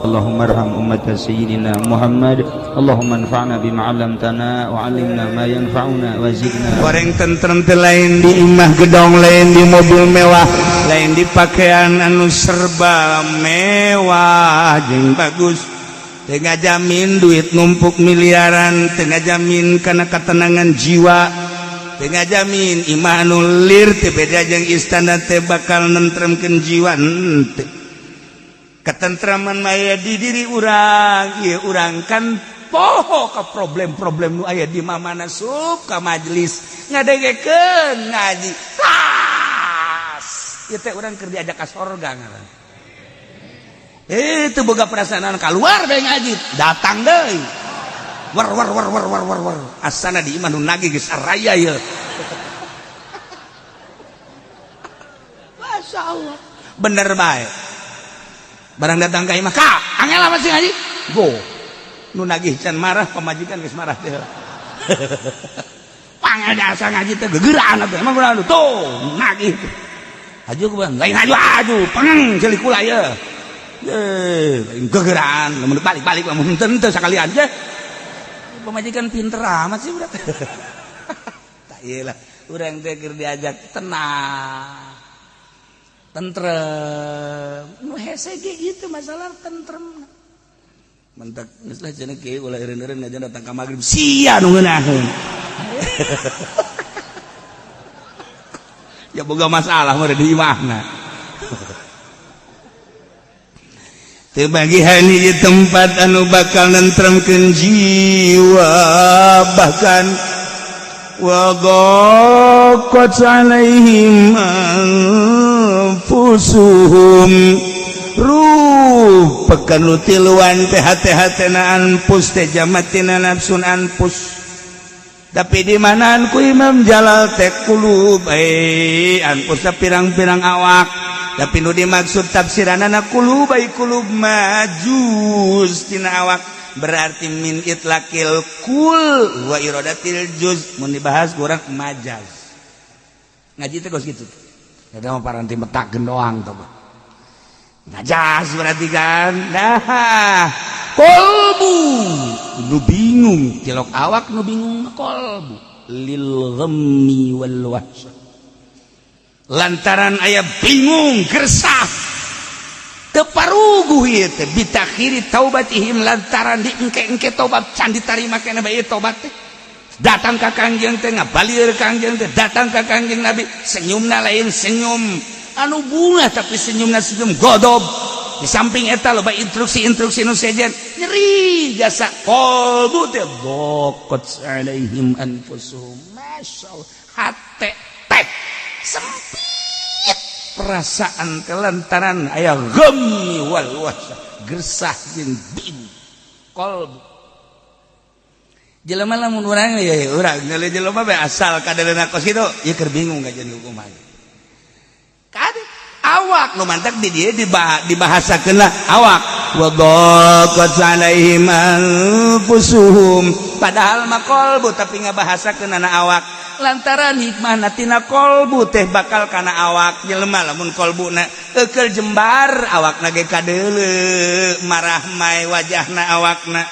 اللهم ارحم أمة سيدنا محمد. اللهم انفعنا بما علمتنا وعلمنا ما ينفعنا وزدنا. Goreng tentrem teh lain di imah gedong, lain di mobil mewah, lain di pakaian anu serba mewah jeung bagus. Teu ngajamin duit numpuk miliaran, teu ngajamin kana ketenangan jiwa, teu ngajamin imah anu lir teu beda jeung istana teh bakal nentremkeun jiwa, henteu. Ketentraman aya di diri urang. Ieu urang kan poho ke problem-problem nu aya di mana, sup ka majelis ngadengekeun ngaji, tas ieu teh urang keur diajak ka sorga ngaran. Itu boga perasaan keluar dari ngaji, datang deui, war war war war war war war, asana di imah nu nagih geus araya ieu. Masya Allah, bener bae. Barang datang ka imah, ka angel masih ngaji go, nu nagih can marah, pamajikan geus marah teh. Pangel jasa ngaji teh gegeraan atuh, emang kunaon tuh nagih haju ku bang lain haju haju pangeng ceuli kula ye. Ye lain gegeraan, lamun balik-balik, lamun henteu henteu sakalian ye. Pamajikan pinter amat sih budak. Tak ieu lah, urang teh keur diajak tenang, tentrem, nu hese ge itu masalah tentrem. Mentak geus lah cenah kieu, ulah eureun-eureun ngajan datang ka magrib sia nu ngeunaheun. Ya boga masalah mah di imahna. Teu bagihan hiji tempat anu bakal nentremkeun jiwa, bahkan وضاقت alaihim anfusuhum, rupakan nu tiluan teh hate-hatena anfus teh jamatina nafsun anfus. Tapi di manaan ku Imam Jalal teh kulub, eh anfus pirang-pirang awak, tapi nu dimaksud tafsiranana kulub ai kulub majuz tina awak, berarti min itlaqil kul wa iradatil juz. Mun dibahas kurang majaz ngaji teh kos kitu. Eta mah paranti metakeun doang tuh majaz berarti kan. Nah, kolbu nu bingung tilok awak, nu bingung kolbu lil ghammi wal wahsyah, lantaran aya bingung gersah teparuguh ieu teh bitakhiri taubatihim, lantaran diengke-engke tobat can ditarima keneh bae tobat teh. Datang ka Kangjeng teh ngabalir, Kangjeng teh datang ka Kangjeng Nabi, senyumna lain senyum anu bunga, tapi senyumna senyum godob. Di samping eta loba instruksi-instruksi nu sejen nyeri jasa qalbu teh daqat alaihim anfusuhum. Masyaallah, hate teh sempit perasaan kelantaran aya ghammi wal wahsyah, gersah jeung bingung qalbu jelema. Lamun urang ya, urang ngeuleuh jelema bae asal kadeuleuna kos kitu ieu keur bingung kajian hukuman kade awak nu mantak di dieu dibahasakeun lah awak wa daqat alaihim anfusuhum, padahal mah qalbu, tapi ngabahasakeun na awak lantaran hikmah tina kolbu teh bakal kana awak jelema. Lamun kolbuna eukeul jembar, awakna ge kadeuleu marah mai wajahna awakna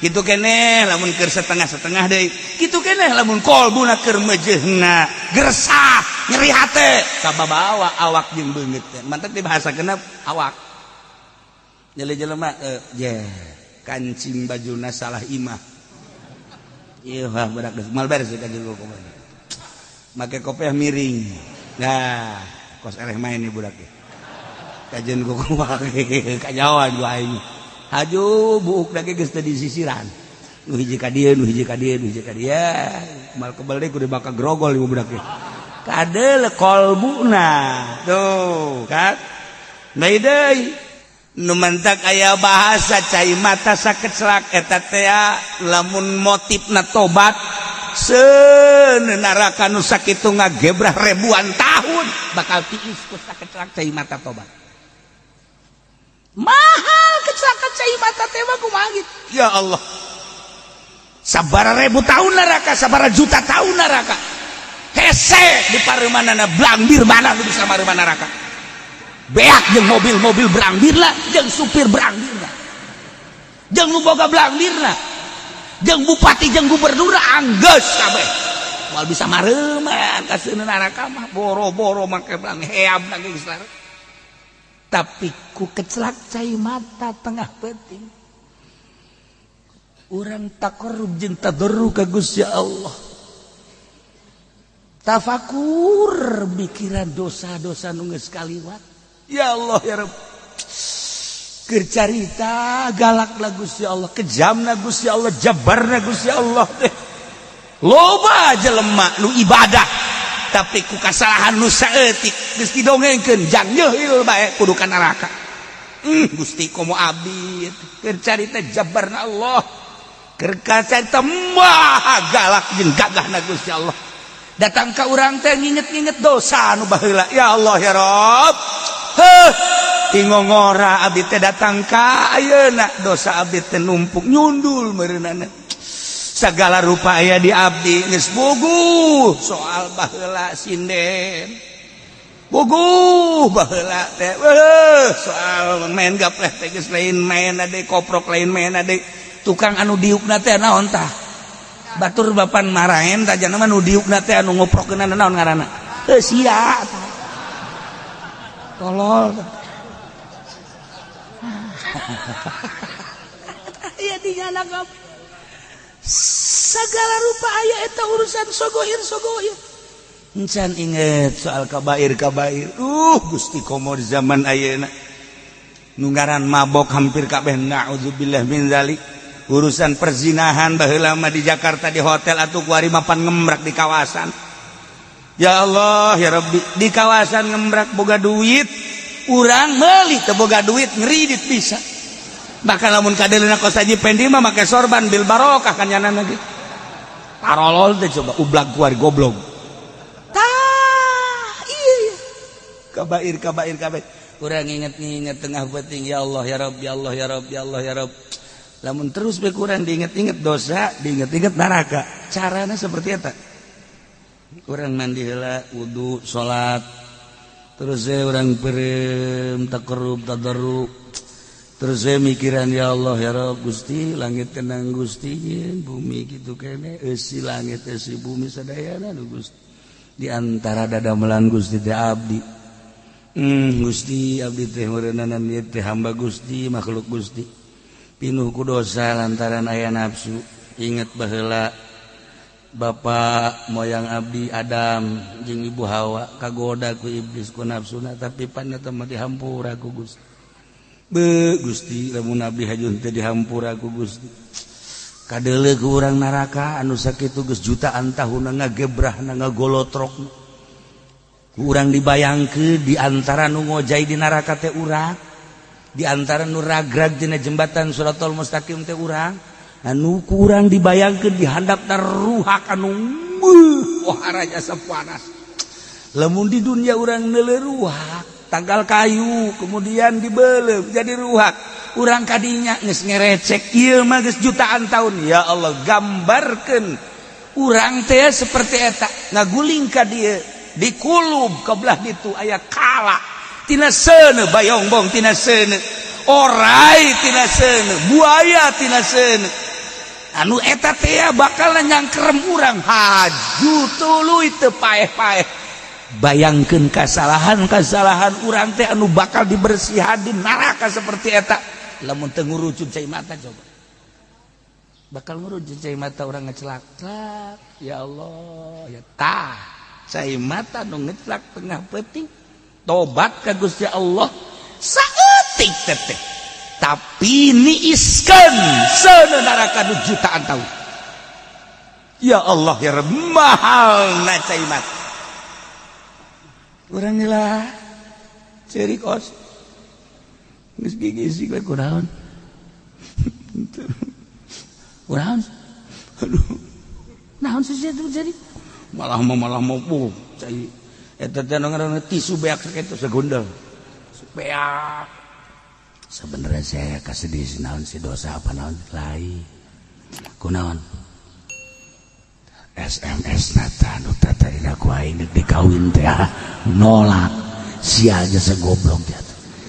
kitu keneh. Lamun keur setengah-setengah deui kitu keneh. Lamun kolbuna keur meujeuhna gersah nyeri hate, kababawa awak jeung beungeut teh. Mantak dibahasakeun awak. Nyeli jelema je kancing bajuna salah imah ieu wah budak geus mal beres kajeun kumaha make kopiah miring. Nah, kos eleh main nih budak kajeun kumaha kanyawan ku aing haju buuk lagi geus teu disisiran, nu hiji ka dieu, nu hiji ka dieu, nu hiji ka dieu, mal kebel deui kudu bakal grogol ieu budak ge kadeul kolbuna tuh kan. Deui deui nu mantak aya bahasa cai mata sakeclak eta teh lamun motifna tobat senaraka nu sakitu ngagebrah ribuan tahun bakal tiis ku sakeclak cai mata tobat. Mahal kecelakaan cai mata teh mah kumaha gitu ya Allah, sabara ribu tahun neraka, sabara juta tahun neraka, hese di pareumanana blambir mana nu bisa mareuman neraka beak jeung mobil-mobil berambir lah, jeung supir berambir lah. Jeung nu boga blangdirna, jeung bupati, jeung gubernur, anggeus kabeh moal bisa mareuman ka seuneu neraka mah. Boro-boro make blang heam geus, tapi ku kecelak cai mata tengah peuting urang taqarrub jeung tadarru ka Gusti Allah, tafakur mikiran dosa-dosa nu geus kaliwat. Ya Allah, ya Rabb, keur carita galak lah Gusti Allah, kejamna Gusti Allah, jabarna Gusti Allah teh. Loba jelema nu ibadah, tapi ku kasalahan nu saeutik geus didongengkeun jang nyeul bae kudu ka neraka. Gusti, komo abdi. Keur carita jabarna Allah, keur carita maha galak jeung gagahna Gusti Allah, datang ka urang teh nginget-nginget dosa anu baheula. Ya Allah, ya Rabb, heuh, tingongora abdi teh datang ka ayeuna, dosa abdi teh numpuk nyundul meureunana, segala rupa aya di abdi, geus buguh soal baheula sinden, buguh baheula teh soal main gapleh teh geus lain main ade, koprok lain main ade, tukang anu diukna teh naon tah, batur bapan maraen tah, jana mah nu diukna teh anu ngoprokeunana naon ngaranna, heuh, sia tah tolol. Aya di nyana segala rupa aya eta urusan sogoir sogoir. Encan inget soal kabair kabair. Gusti, komo di zaman ayeuna nu ngaran mabok hampir kabeh, naudzubillah min zalik. Urusan perzinahan, baheula mah di Jakarta di hotel atuh kuari mapan ngemrak di kawasan. Ya Allah, ya Rabbi, di kawasan ngemrak boga duit, urang meuli teu boga duit ngeridit bisa. Bahkan lamun kadeuleuna kos Haji Pendi mah make sorban bil barokah kan nyanana ge. Tarolol teh coba, ublag kuari goblok. Tah, iya. Kabair kabair kabair. Urang inget-inget tengah peuting, ya Allah, ya Rabb, ya Allah, ya Rabb, ya Allah, ya Rabb. Lamun terus be kurang diinget-inget dosa, diinget-inget neraka. Carana seperti eta. Urang mandi heula, wudu, salat. Terus saya urang peureum taqarrub tadarru. Terus saya mikiran, ya Allah, ya Rabb, Gusti, langit tenang Gusti, bumi gitu kene, eusi langit eusi bumi sadayana nu Gusti. Di antara dadamelan Gusti teh abdi. Gusti, abdi teh meureunana ieu teh hamba Gusti, makhluk Gusti. Pinuh ku dosa lantaran aya nafsu. Inget baheula bapak moyang abdi Adam jeung ibu Hawa kagoda ku iblis, ku nafsuna, tapi pan eta mah dihampura ku Gusti. Be Gusti, lamun abdi hajun teh dihampura ku Gusti. Kadeuleu ku urang neraka anu sakitu geus jutaan tahun ngagebrahna, ngagolotrok. Ku urang dibayangkeun di antara nu ngojay di neraka teh urang, di antara nu ragrag dina jembatan Shirathal Mustaqim teh urang, anu ku urang dibayangkeun di handapna ruhak anu wah asa panas. Lamun di dunia urang neuleuh ruhak, tanggal kayu kemudian dibelem jadi ruhak, urang kadinya geus ngerecek. Ieu mah geus jutaan tahun. Ya Allah, gambarkeun urang teh seperti eta ngaguling ka dieu, dikulub ka belah ditu, aya kala tina seuneu, bayongbong tina seuneu, orai tina seuneu, buaya tina seuneu, anu eta teh bakal nyangkerem urang haju tuluy teu paeh-paeh. Bayangkeun kasalahan-kasalahan urang teh anu bakal dibersihan di neraka seperti eta. Lamun teu ngurucut cai mata, coba bakal ngurucut cai mata urang ngecelak, ya Allah, ya tah cai mata nu ngecelak tengah peuting, tobat ka Gusti Allah saeutik teteh, tapi niiskeun seuneu neraka nu jutaan tahun. Ya Allah, ya Rabb, mahal na cai mata urang. Nila ceurik os geus gigisik we, kunaon kunaon, aduh, naon sih itu jadi malah mau cai eta teh ngaranna tisu beak sakitu segundel beak. Sebenarnya saya kasedih, naon si dosa apa naon lain, kunaon SMS nata nu tadina ku aing deuk dikawin teh nolak, sia aja segoblok dia.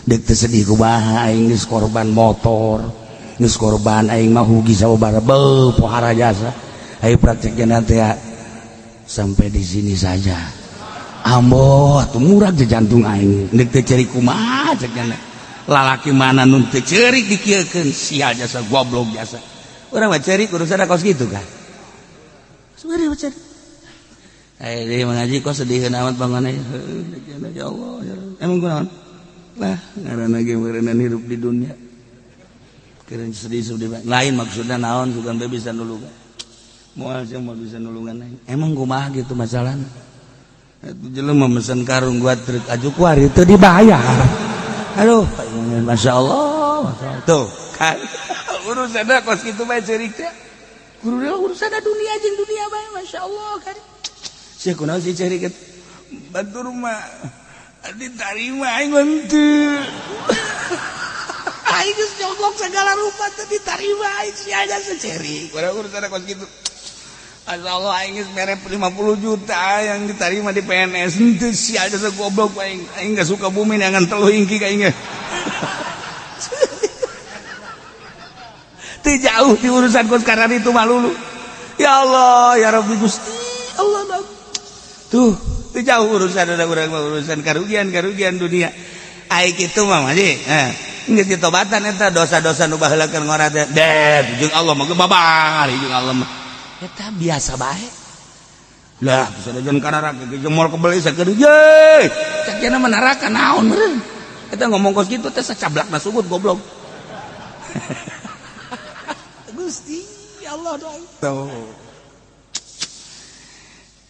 Dek teh sedih kumaha, aing geus korban motor. Geus korban aing mah hugi sababaraha beuh pohara jasa. Ayo prakteknya nanti ya. Sampai di sini saja. Ambo atuh murag jantung aing. Deuk teu ceurik kumaha cek nya. Lalaki mana nu teu ceurik dikieukeun sia jasa goblok jasa. Urang mah ceurik urusan kos kitu kan. Sebenarnya mah ceurik. Eh dia mengaji kok sedih amat bangunnya. Ya Allah, ya Allah. Emang kunaon? Lah ngaranna ge meureunna hirup di dunia. Keren sedih-sedih lain maksudnya naon sugan bae bisa nulungan. Moal sia moal bisa nulungan aing. Emang kumaha gitu masalahna? Itu jelema mesen karung gua truk aju kuari teu dibayar. Aduh, Masya Allah, Masya Allah. Tuh kan urusanna kos kitu bae ceurik teh. Kudu urusanna dunia jeung dunia bae Masya Allah kan. Sia kunaon sih ceurik batur mah diterima aing henteu. Aing geus nyogok segala rupa teu diterima aing sia aja secerik. Urang urusanna kos kitu. Asya Allah aing geus mere 50 juta yang diterima di PNS henteu sia aja goblok aing. Aing geus suka bumi neangan teluh ingki ka aing. Teu jauh di urusan kos karena itu malulu. Ya Allah ya Rabbi Gusti Allah. Tuh teu jauh urusan ada urang mah urusan karugian-karugian dunia. Ai kitu mah mah eh geus ditobatan eta dosa-dosa nu baheula keur ngora teh. Deh jeung Allah mah babar jeung Allah mah. Eta biasa bae. Lah bisa jeung ka neraka ge moal kebeli sakeun ye. Cek cenah mah neraka naon meureun. Eta ngomong kos kitu teh sacablakna sugut goblok. Gusti Allah doa. Tuh.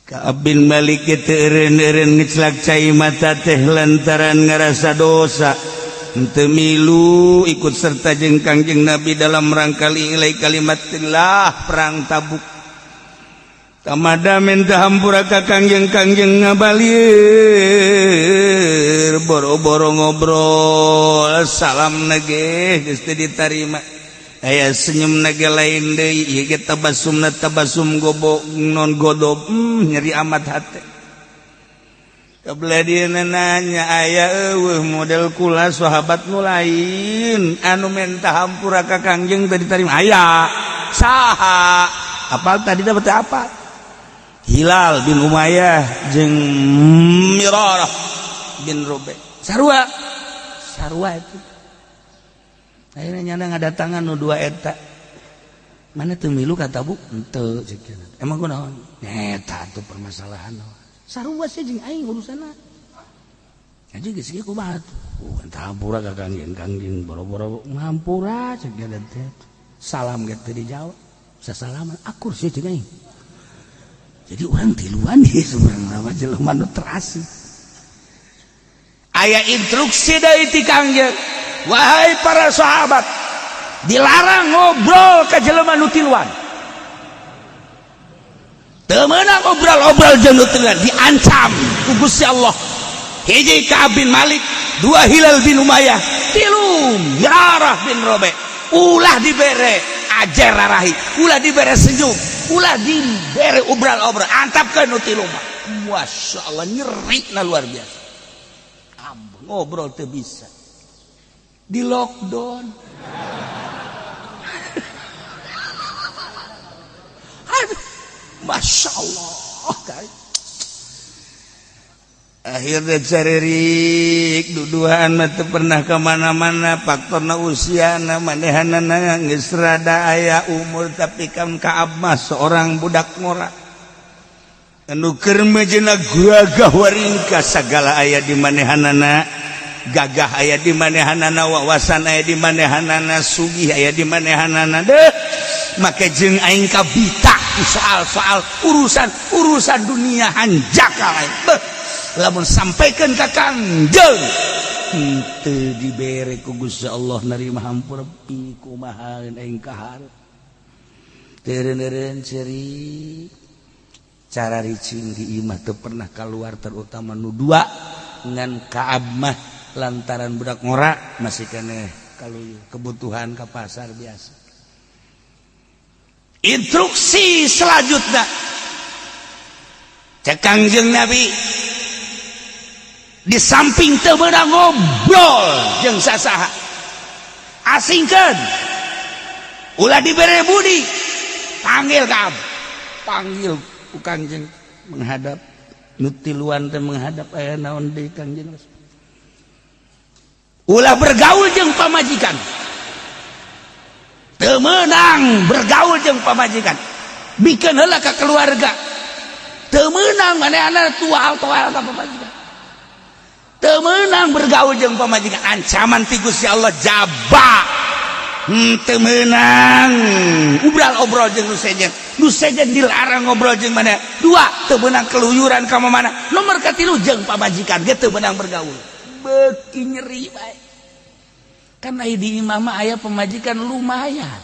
Ka'ab bin Malik teu eureun-eureun ngecelak cai mata teh lantaran ngarasa dosa. Henteu milu ikut serta jeung Kangjeng Nabi dalam rangka li'ilai kalimatillah perang Tabuk. Tamada minta hampura ka Kangjeng, Kangjeng ngabalir boro-boro ngobrol salam nage geus teu ditarima. Aya senyum nage lain deui ieu ge tabasumna tabasum gobo non godob nyeri amat hate. Kebelah dia nanya aya eueuh model kula sahabat nu lain anu menta hampura ka Kangjeng teu diterima aya saha apal tadi dapat apa Hilal bin Umayyah jeung Mirarah bin Rubai sarua sarua itu akhirnya nyana ngadatangan nu dua eta mana teu milu ka Tabuk henteu ceuk emang kunaon eta tuh permasalahan sarua sih jeung aing urusanna aja geus kieu kumaha tuh hampura ka Kangjeng Kangjeng boro-boro ngampura ceuk dia teh salam ge teu dijawab sasalaman akur sih jeung aing jadi orang tiluan ieu sebenarnya mah jelema nu terasi aya instruksi dari ti Kangjeng wahai para sahabat dilarang ngobrol ka jelema nu tiluan teu meunang obrol-obrol jeung nu tiluan diancam ku Gusti Allah hiji Ka'ab bin Malik dua Hilal bin Umayyah tilu Mirarah bin Robe ulah dibere ajar rarahi ulah dibere senyum ulah dibere obral-obral antapkeun nu tilu mah Masya Allah nyeri na luar biasa ambeh ngobrol teu bisa di lockdown. Aduh, Masya Allah guys. Akhirnya caririk duduhan mah teu pernah kemana-mana faktorna usiana manehanana geus rada aya umur tapi kan Ka'ab mah seorang budak ngora anu keur mejeuna gagah waringka sagala aya di manehanana gagah aya di manehanana wawasan aya di manehanana sugih aya di manehanana deh make jeung aing kabita soal-soal urusan urusan dunia hanjakal aing beuh lamun sampaikan ka Kangjeng henteu dibere ku Gusti Allah narima hampura pi kumaha aing kaharep teu eureun ceurik cara ricing di imah teu pernah keluar terutama nu dua ngan Ka'ab mah lantaran budak ngora masih keneh kalau kebutuhan ke pasar biasa. Instruksi selanjutnya cek Kangjeng Nabi di samping teu meunang ngobrol jeung sasaha asingkeun Ulah dibere budi, panggil kam, panggil ku Kangjeng, menghadap nu tiluan teh, menghadap. Aya naon deui, Kangjeng Rasul? Ulah bergaul jeung pamajikan, teu meunang bergaul jeung pamajikan, bikeun heula ka keluarga. Teu meunang manehna tual-tual ka pamajikan, teu meunang bergaul jeung pamajikan, ancaman ti Gusti Allah jaba. Teu meunang ubral obrol jeung nu sejen, nu sejen dilarang ngobrol jeung mana. Dua, teu meunang keluyuran ka mana. Nomor katilu, jeung pamajikan ge teu meunang bergaul. Beuki nyeri bae kan. Aya di imah mah aya pemajikan, lumayan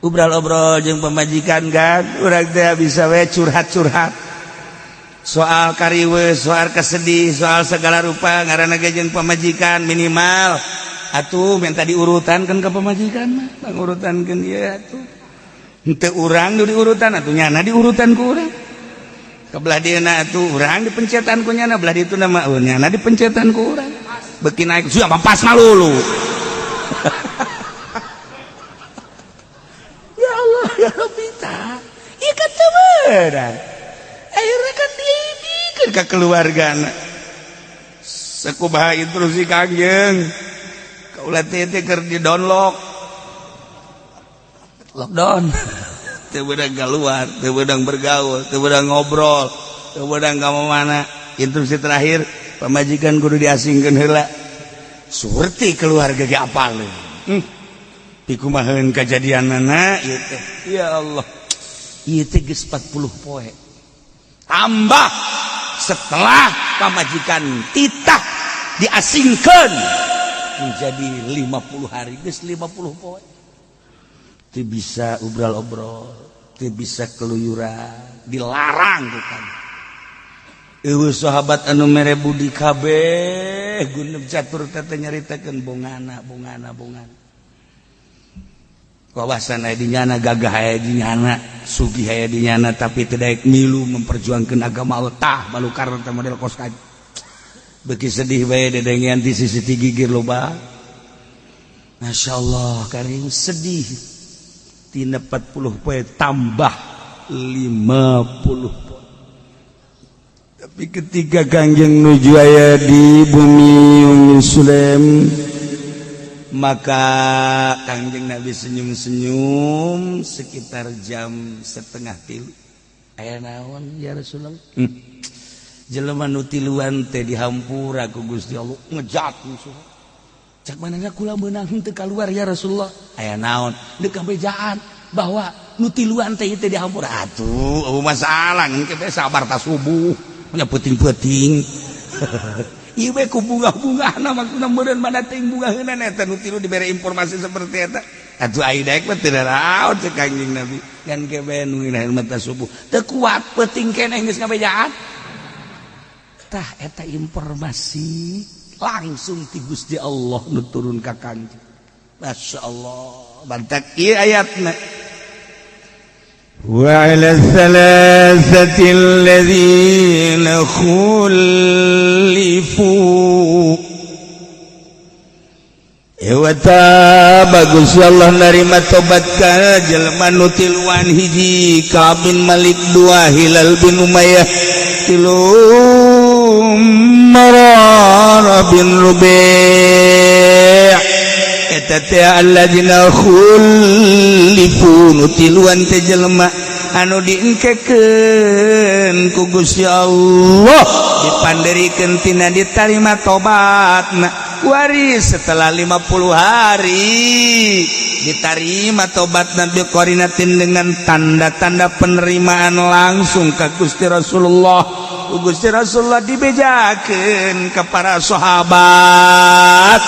ubral obrol jeung pemajikan kan. Urang teh bisa we curhat-curhat soal kariwe, soal kesedih, soal segala rupa, ngaranna ge jeung pamajikan. Minimal atuh minta diurutan kan ke pamajikan mah, pangurutankeun ieu atuh. Henteu urang nu diurutan atuh, nyana diurutan ku urang. Kebelah dieuna atuh urang dipencetan ku nyana, belah ditu nama, oh, nyana dipencetan ku urang. Beuki naik sudah pas malulu. Ya Allah, ya Rabbi, tah ieu kan teu beunang. Akhirnya kan diibikeun ka keluargana. Sakumaha instruksi Kangjeng, kaula teh keur di download, lockdown, teu beunang keluar, teu beunang bergaul, teu beunang ngobrol, teu beunang ka mana. Instruksi terakhir, pamajikan kudu diasingkeun heula. Surti keluarga ge apal. Pikumaheun kajadianana ieu teh? Ya Allah, ieu teh geus 40 poe, tambah setelah pamajikan titah diasingkeun menjadi 50 hari. Geus 50 poe teu bisa ubral-obrol, teu bisa keluyuran, dilarang. Bukan eueuh sahabat anu mere budi kabeh. Gunung catur teh nyaritakeun bongana, bongana, bongana. Wawasan aya di nyana, gagah aya di nyana, sugih aya di nyana, tapi teu daek milu memperjuangkeun agama Allah. Tah, balukar teh model kos kaji. Beuki sedih bae dedengean di sisi gigir loba. Masya Allah, karing sedih. Tina 40 poe tambah 50 poe. Tapi ketika Kangjeng nuju aya di bumi Umi Sulaim, maka Kangjeng Nabi senyum-senyum sekitar jam 2.30. Aya naon, ya Rasulullah? Jelema nu tiluan teh dihampura ku Gusti Allah, ngejat musuh. Cak manehna, kula meunang henteu kaluar, ya Rasulullah. Aya naon? Deuk kabejaan bahwa nu tiluan teh teh dihampura. Atuh, eueuh masalah, engke sabar ta subuh. Nya peuting-peuting. Ieu we ku bunga-bungahna, maksudna meureun mana teuing bungaheunana eta nu tilu dibere informasi seperti eta. Atuh ai daek mah teu naraon, cek Kangjeng Nabi. Kan ke bae nu mata subuh. Teu kuat, peuting keneh geus ngabejaan. Tah, eta informasi langsung ti Gusti Allah nu turun ka Kangjeng. Masya Allah, bantak ieu ayatna. وعلى الثلاثة الذين خلفوا. Ewata bagus Allah narima tobat ka jelema nu tiluan. Hiji, Ka'ab bin Malik, dua, Hilal bin Umayyah, tilu, Marara bin Rubi'. Eta teh alladzina khulifu, nu tiluan teh jelema anu diengkekeun ku Gusti Allah, dipanderikeun tina ditarima tobatna. Waris setelah 50 hari diterima tobat Nabi qarinatin, dengan tanda-tanda penerimaan langsung ke Gusti Rasulullah. Gusti Rasulullah dibejakeun ke para sahabat.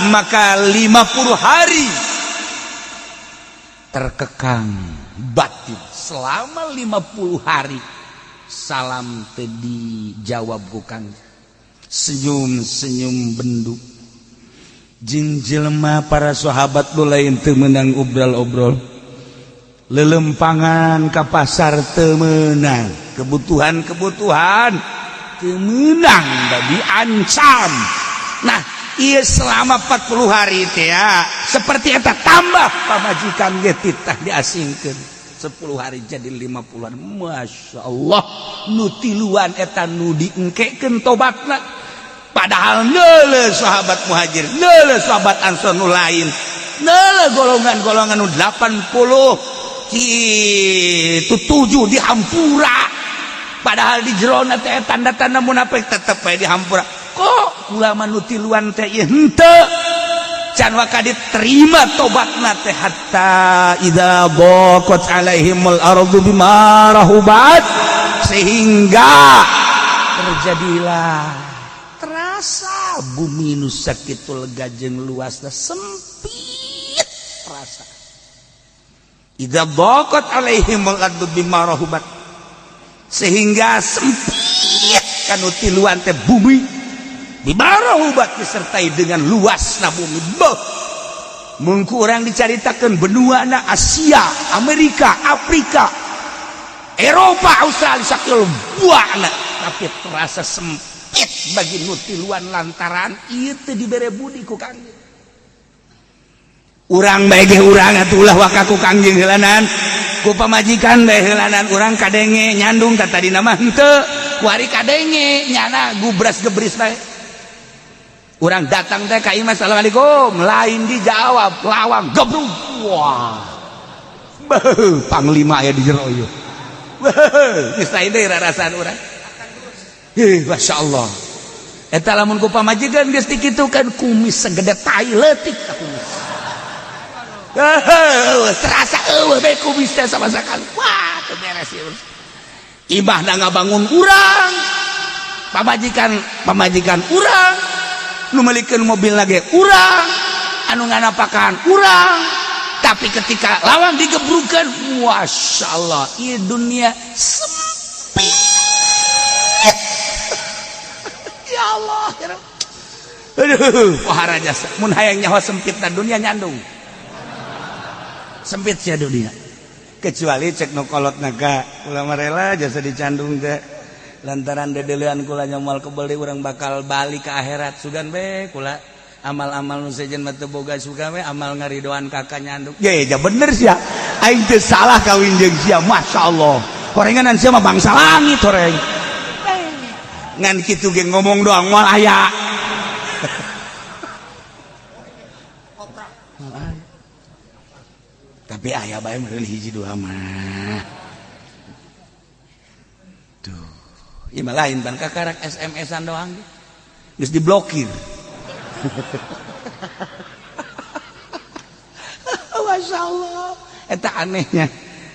Maka 50 hari terkekang batin, selama 50 hari salam teu dijawab ku Kang, senyum-senyum bendu jeung jelema. Para sahabat nu lain teu meunang obrol-obrol, lelempangan ka pasar teu meunang, kebutuhan-kebutuhan teu meunang, diancam. Nah, Ieu selama 40 hari teh ya seperti eta tambah pamajikan ge titah diasingkeun 10 hari jadi 50-an. Masya Allah, nu tiluan eta nu diengkekeun tobatna. Padahal neuleuh sahabat Muhajir, neuleuh sahabat Ansor nu lain, neuleuh golongan-golongan nu 80 kitu 7 dihampura. Padahal di jerona teh tanda-tanda munafik tetep bae dihampura. Kok ulama nu tiluan teh ieu henteu can waka diterima tobatna teh hatta idza daqat alaihimul ardu bima rahubat, sehingga terjadilah terasa bumi nu sakitu lega jeung luasna sempit terasa. Idza daqat alaihimul ardu bima rahubat, sehingga sempit kanu tiluan teh bumi bima rahubat disertai dengan luasna bumi. Beuh, mun ku urang dicaritakeun benuana Asia, Amerika, Afrika, Eropa, Australia sakieu buana, tapi terasa sempit bagi nu tiluan lantaran ieu teu dibere budi ku Kangjeng. Urang bae ge urang atuh ulah waka ku Kangjeng heulanan, ku pamajikan bae heulanan. Urang kadenge nyandung ka tadina mah henteu, kuari kadenge nyana gubras gebris bae. Urang datang teh ka imah, "Assalamualaikum," lain dijawab, lawang gebrug. Wah, beuh, panglima aya di jero ieu. Beuh, geus lain deui rarasaan urang. Ih, Masya Allah. Eta lamun ku pamajikan geus dikitukan, kumis segede tai leutik ka kumis. Terasa eueuh bae kumis teh sama sekali. Wah, teu beres ieu. Imahna ngabangun urang, pamajikan pamajikan urang, nu meulikeun mobil lagi urang, anu nganapakan urang. Tapi ketika lawang digebrukan, Masya Allah, ieu dunia sempit. Ya Allah, ya Rabb. Aduh, pohara jasa. Mun hayang nyawa sempit na dunia, nyandung. Sempit sia dunia. Kecuali cek nu kolot naga, kula mah rela jasa dicandung teh. Lantaran dedelean kula nyamal kebeli urang bakal balik ke akhirat, sugan be kula amal-amal nu sejen mah teu boga, suka we amal ngaridoan kakak nyandung. Ye, ja bener sia. Aing teu salah kawin jeung sia, masyaallah. Horenganan sia mah bangsa langit horeng. Ngan kitu ge ngomong doang moal aya. Tapi aya bae meureun hiji dua mah. Tuh. Ieu mah lain ban kakarak SMS-an doang. Geus diblokir. Masya Allah. Eta anehnya.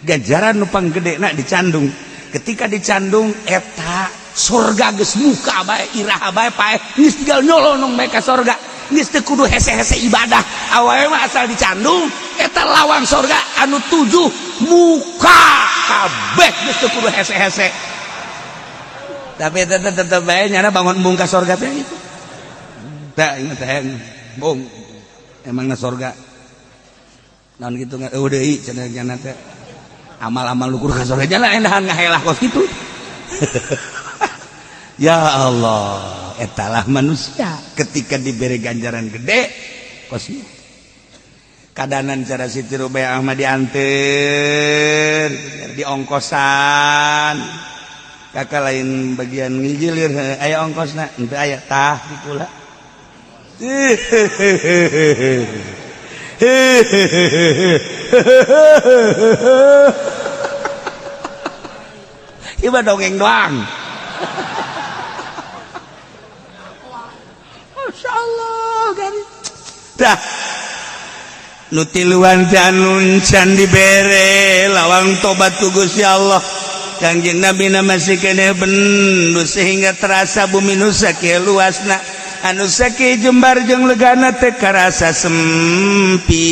Ganjaran nu panggedena dicandung. Ketika dicandung eta surga geus muka bae, iraha bae paeh, geus tinggal nyolonong bae ka sorga. Geus teu kudu hese-hese ibadah. Awewe mah asal dicandung eta lawang sorga anu 7 muka kabeh, geus teu kudu hese-hese. Tapi eta tetep bae nyana bangun embung ka sorga teh gitu. Tah inget teh embung. Emangna sorga naon gitu eueuh deui cenah nyana teh. Amal-amal lukur ka sorga jalan endahan ngahelah kos kitu. Ya Allah, etalah manusia ketika diberi ganjaran gede kos kadanan cara Siti Rubayah mah dianter diongkosan. Kakak lain bagian ngijilir aya ongkosna henteu aya tah di kula. Ieu mah dongeng doang. Masya Allah, garis. Dah. Nu tiluan teh anu can dibere lawang tobat ku Gusti Allah. Kangjeng Nabi na masih keneh bendu sehingga terasa bumi nu sakieu luasna, anu sakieu jembar jeung legana teh karasa sempit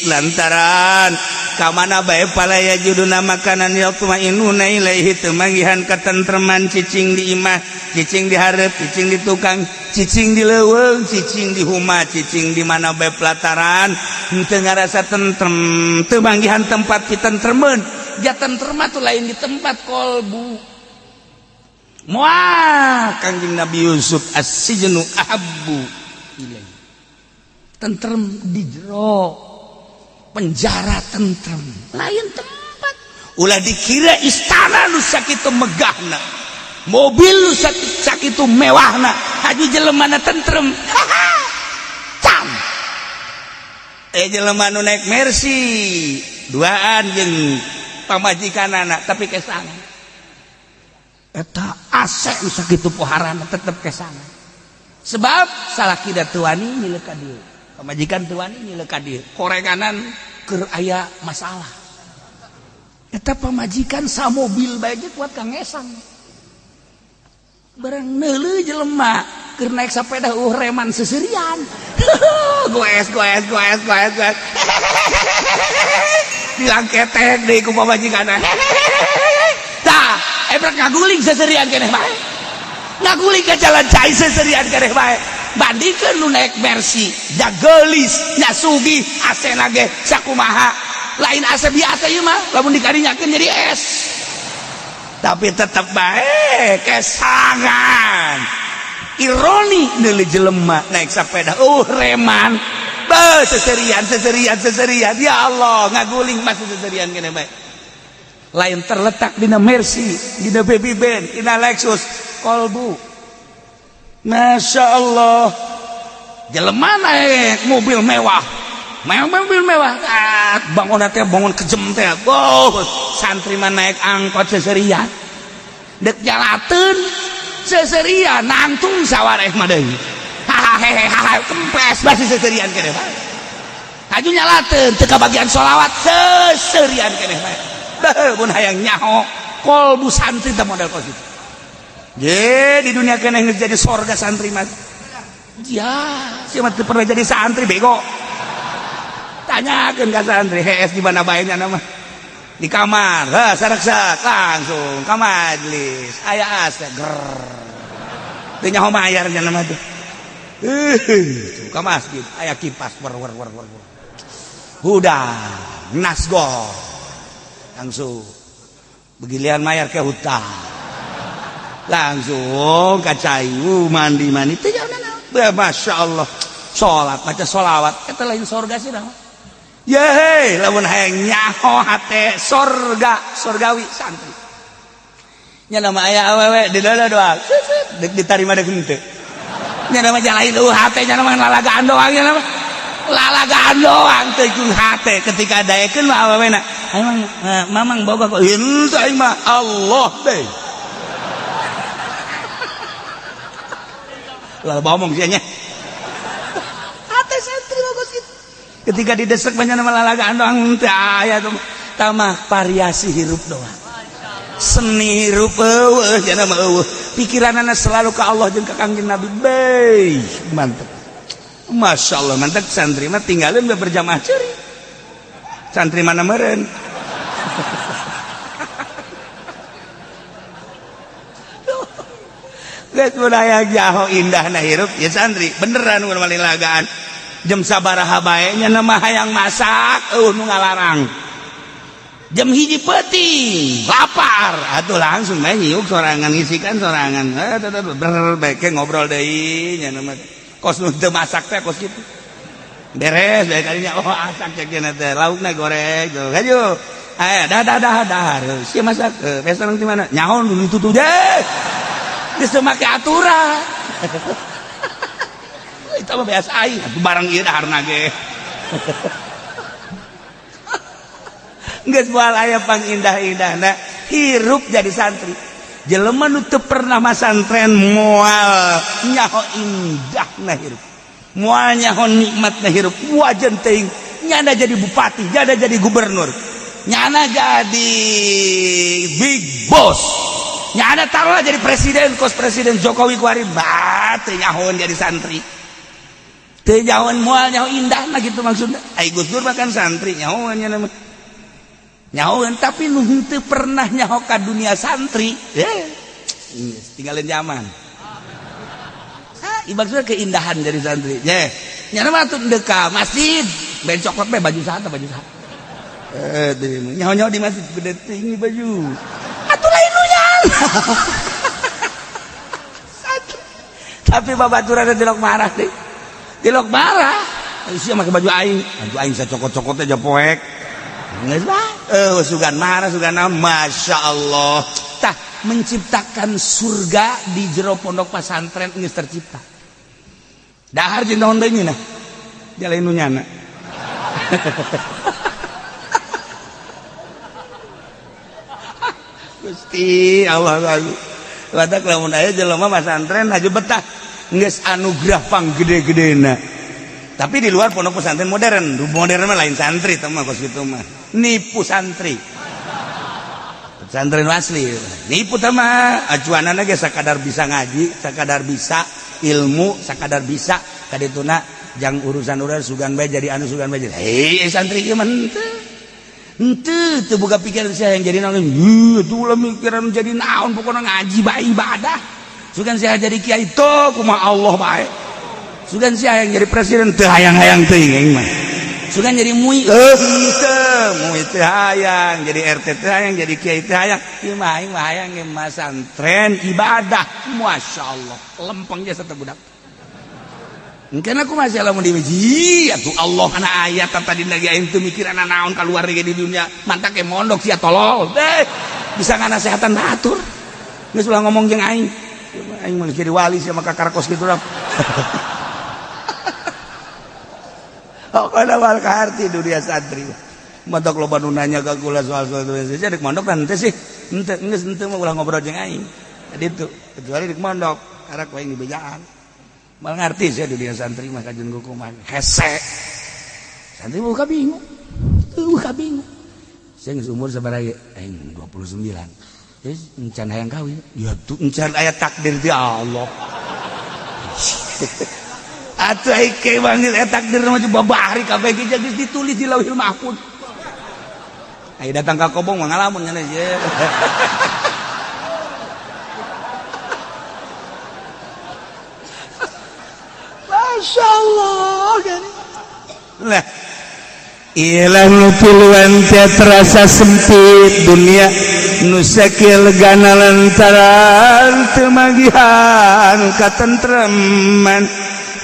lantaran kamana bae palaya juduna makanan yatmainuna ilaihi teu manggihan katentreman, cicing di imah, cicing di hareup, cicing di tukang, cicing di leuweung, cicing di huma, cicing di mana bae pelataran henteu ngarasa tentrem, teu manggihan tempat pitentremeun. Ja tentrem mah tuh lain di tempat, kolbu. Muah Kangjeng Nabi Yusuf, as-sijnu ahabbu. Tentrem di jero penjara tentrem. Lain tempat. Ulah dikira istana nu sakitu megahna. Mobil nu sakitu mewahna. Haju jelemana tentrem. Haha. Cam. Jelema nu naik Mercy duaan jeung pamajikanana tapi kesangan. Eta AC nu sakitu poharana tetep kesangan. Sebab salaki da teu wani nyileuh ka dieu. Pamajikan teu wani nyileuh ka dieu. Korenganan keur aya masalah. Eta pamajikan samobil bae ge kuat ka ngesang. Barang neuleuh jelema keur naik sepeda reman seserian. Goes goes goes goes goes. Dilangketek deui ku pamajikanna. Tah, ebrek ngaguling seserian keneh bae. Ngaguling ke jalan cai seserian keneh bae. Bandingkeun nu naik Mercy, ja geulis, nya sugih, AC-na ge sakumaha. Lain AC biasa ieu mah, lamun dikarinyakeun jadi es. Tapi tetep bae kesangan. Ironi neuleuh jelema naik sepeda, reman. Beuh, seserian seserian seserian. Ya Allah, ngaguling masih seserian keneh bae. Lain terletak dina Mercy, dina Baby Band, dina Lexus, kolbu. Masya Allah. Jelema naik mobil mewah. Mobil mewah. Ah, bangun teh bangun kejem teh. Oh, santri mah naik angkot seserian. Dek jalateun seserian nangtung sawareh mah deui. Hahaha, kempes masih seserian keneh bae. Haju nyalateun teu kabagian sholawat seserian keneh bae. Beuh, mun hayang nyaho kolbu santri teh model kos kitu. Ye, di dunia keneh geus jadi sorga santri mah. Ya, sia mah teu pernah jadi santri bego. Tanyakeun ka santri, hees di mana bae nya mah. Di kamar, heh sareksak langsung ka majlis. Aya AC ger. Teu nyaho mayar nya mah tuh. Ka masjid aya kipas wer wer wer wer. Udah, nasgor. Langsung begilian mayar ke hutang. Langsung ka cai mandi mandi teu jauh naon. Masya Allah. Salat baca sholawat eta lain sorga sih nama. Ye, lamun hayang nyaho hate sorga, sorgawi santri. Nya nama aya awewe di dalam doang. Dek ditarima dek henteu. Nya nama jalain hate nya nama lalagaan doang nya nama. Lalagaan doang teu ku hate ketika daekeun mah awewena. Emang mamang boga kok henteu aing mah Allah deh. Lah ngomong sia nya. Hate santri bagus gitu. Ketika didesek banyak nama lalagaan doang teu aya tuh. Tamah variasi hirup doang. Seni hirup eueuh nya mah eueuh. Pikiranana selalu ke Allah jeung ka Kangjeng Nabi. Beuh, mantep. Masya Allah, mantep santri mah tinggalin berjamaah ceri. Santri mana meureun. Geus budaya jaho indahna hirup ya santri beneran mun malin lagaan. Jam sabaraha bae nya mah hayang masak eueuh nu ngalarang. Jam 1 peuting lapar atuh langsung bae nyiuk sorangan ngisikan sorangan. Ber beke ngobrol deui nya mah. Kos nu teu masak teh kos kitu. Beres bae kalinya oh asak cek cenah teh laukna goreng tuh hayu. Aya dah dah dah dah. Sia masak besok di mana? Nyaho nu ditutup deh. Geus teu make aturan. Itu mah biasa aing atuh barang ieu daharna ge. Geus moal aya pangindah-indahna hirup jadi santri. Jelema nu teu pernah masantren moal nyaho indahna hirup. Moal nyaho nikmatna hirup. Wajan teuing nyana jadi bupati, nyana jadi gubernur, nyana jadi big boss. Nyana taruhlah jadi presiden, kos presiden Jokowi kuari bah teu nyahoeun jadi santri. Teu nyahoeun moal nyaho indahna gitu maksudna. Ai Gus Dur mah kan santri nyahoeun nya mah. Nyahoeun tapi nu henteu pernah nyaho ka dunia santri. Tinggalin zaman. Ha, maksudnya keindahan dari santri. Ye, nyana mah atuh deuk ka masjid, ben coklat bae baju saha baju saha. Nyaho-nyaho di masjid gede tinggi baju. Atuh lain nu nyaho. Tapi babaturan tilok marah deh. Tilok marah. Sia make baju aing. Baju aing sacokot-cokot aja poek. Geus bae. Sugan marah sugan naon, Masya Allah. Tah menciptakan surga di jero pondok pesantren geus tercipta. Dahar jeung naon deui nah. Dia lain nu nyana. Gusti Allah lalu. Watak lamun aya jelema pesantren aju betah geus anugerah pang gede-gedena. Tapi di luar pondok pesantren modern, modern mah lain santri teh mah kos kitu mah. Nipu santri. Pesantren asli. Nipu teh mah acuanana ge sakadar bisa ngaji, sakadar bisa ilmu, sakadar bisa kadituna jang urusan-urusan sugan bae jadi anu sugan bae jadi. Hei santri ieu mah henteu. Henteu teu boga pikiran sia yang jadi naon. Heuh atuh ulah mikiran jadi naon pokona ngaji bae ibadah. Sugan sia jadi kiai teu kumaha Allah bae. Sugan sia yang jadi presiden teu hayang-hayang teuing aing mah. Sugan jadi MUI henteu, MUI teu hayang, jadi RT teu hayang, jadi kiai teu hayang. Ieu mah aing mah hayang ge masantren ibadah. Masyaallah, lempeng jasa teh budak. Mungkin aku masih lamun di masjid atuh Allah kana ayat tadi lagi aing teu mikiran naon kaluar ge di dunia. Mantak ge mondok sia tolol. Deh, bisa nganasehatan batur. Geus ulah ngomong jeung aing. Aing mah jadi wali sia maka karakos kitu lah. Pokokna wal kaharti dunia santri. Mantak loba nu nanya ka kula soal-soal itu. Dek mondok dan henteu sih. Henteu geus henteu mah ulah ngobrol jeung aing. Jadi itu kecuali dek mondok karak wae dibejaan. Mal ngerti sih dunia santri mah kajen kumaha hese. Santri buka bingung. Buka bingung. Saya geus umur sabaraha ge? Aing 29. Geus encan hayang kawin. Ya tuh encan aya takdir ti Allah. Atuh ai ke banget takdir mah babari kabeh ge geus ditulis di Lauhil Mahfuz. Ai datang ka kobong mah ngalamun nya ye. Masya Allah gini. Lah ilah nu tiluan teh terasa sempit dunia nu sakieu legana lantaran teu magihan katentreman.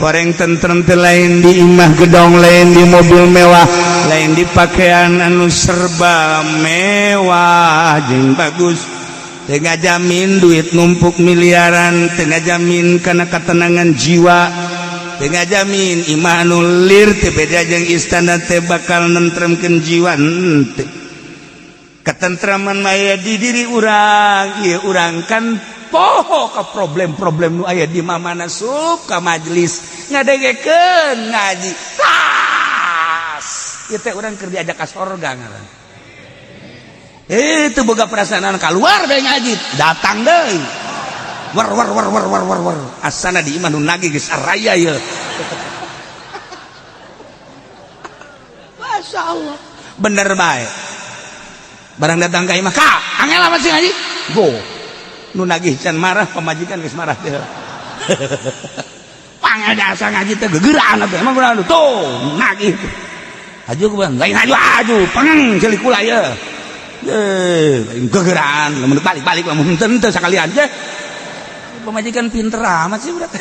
Horeng tentrem teh lain di imah gedong, lain di mobil mewah, lain di pakaian anu serba mewah jeung bagus. Teu ngajamin duit numpuk miliaran, teu ngajamin kana ketenangan jiwa, teu ngajamin imah anu lir teu beda jeung istana teh bakal nentremkeun jiwa henteu. Ketentraman mah di diri urang, ieu urang kan poho ke problem-problem nu aya di mamana sup ka majelis ngadengekeun ngaji tas ieu teh urang keur diajak ka sorga ngaran. Itu boga perasaan keluar bae ngaji datang deui war war war war war war war asana di imah nu nagih geus araya ieu. Masya Allah bener bae barang datang ka imah ka angel amat sih ngaji go nu nagih can marah pamajikan geus marah teh. Pangel jasa ngaji teh gegeraan atuh emang kunaon tuh nagih aju ku lain aju aju pangeng ceuli kula ye. Ye lain gegeraan lamun balik-balik lamun henteu henteu sakalian ye. Pamajikan pinter amat sih budak.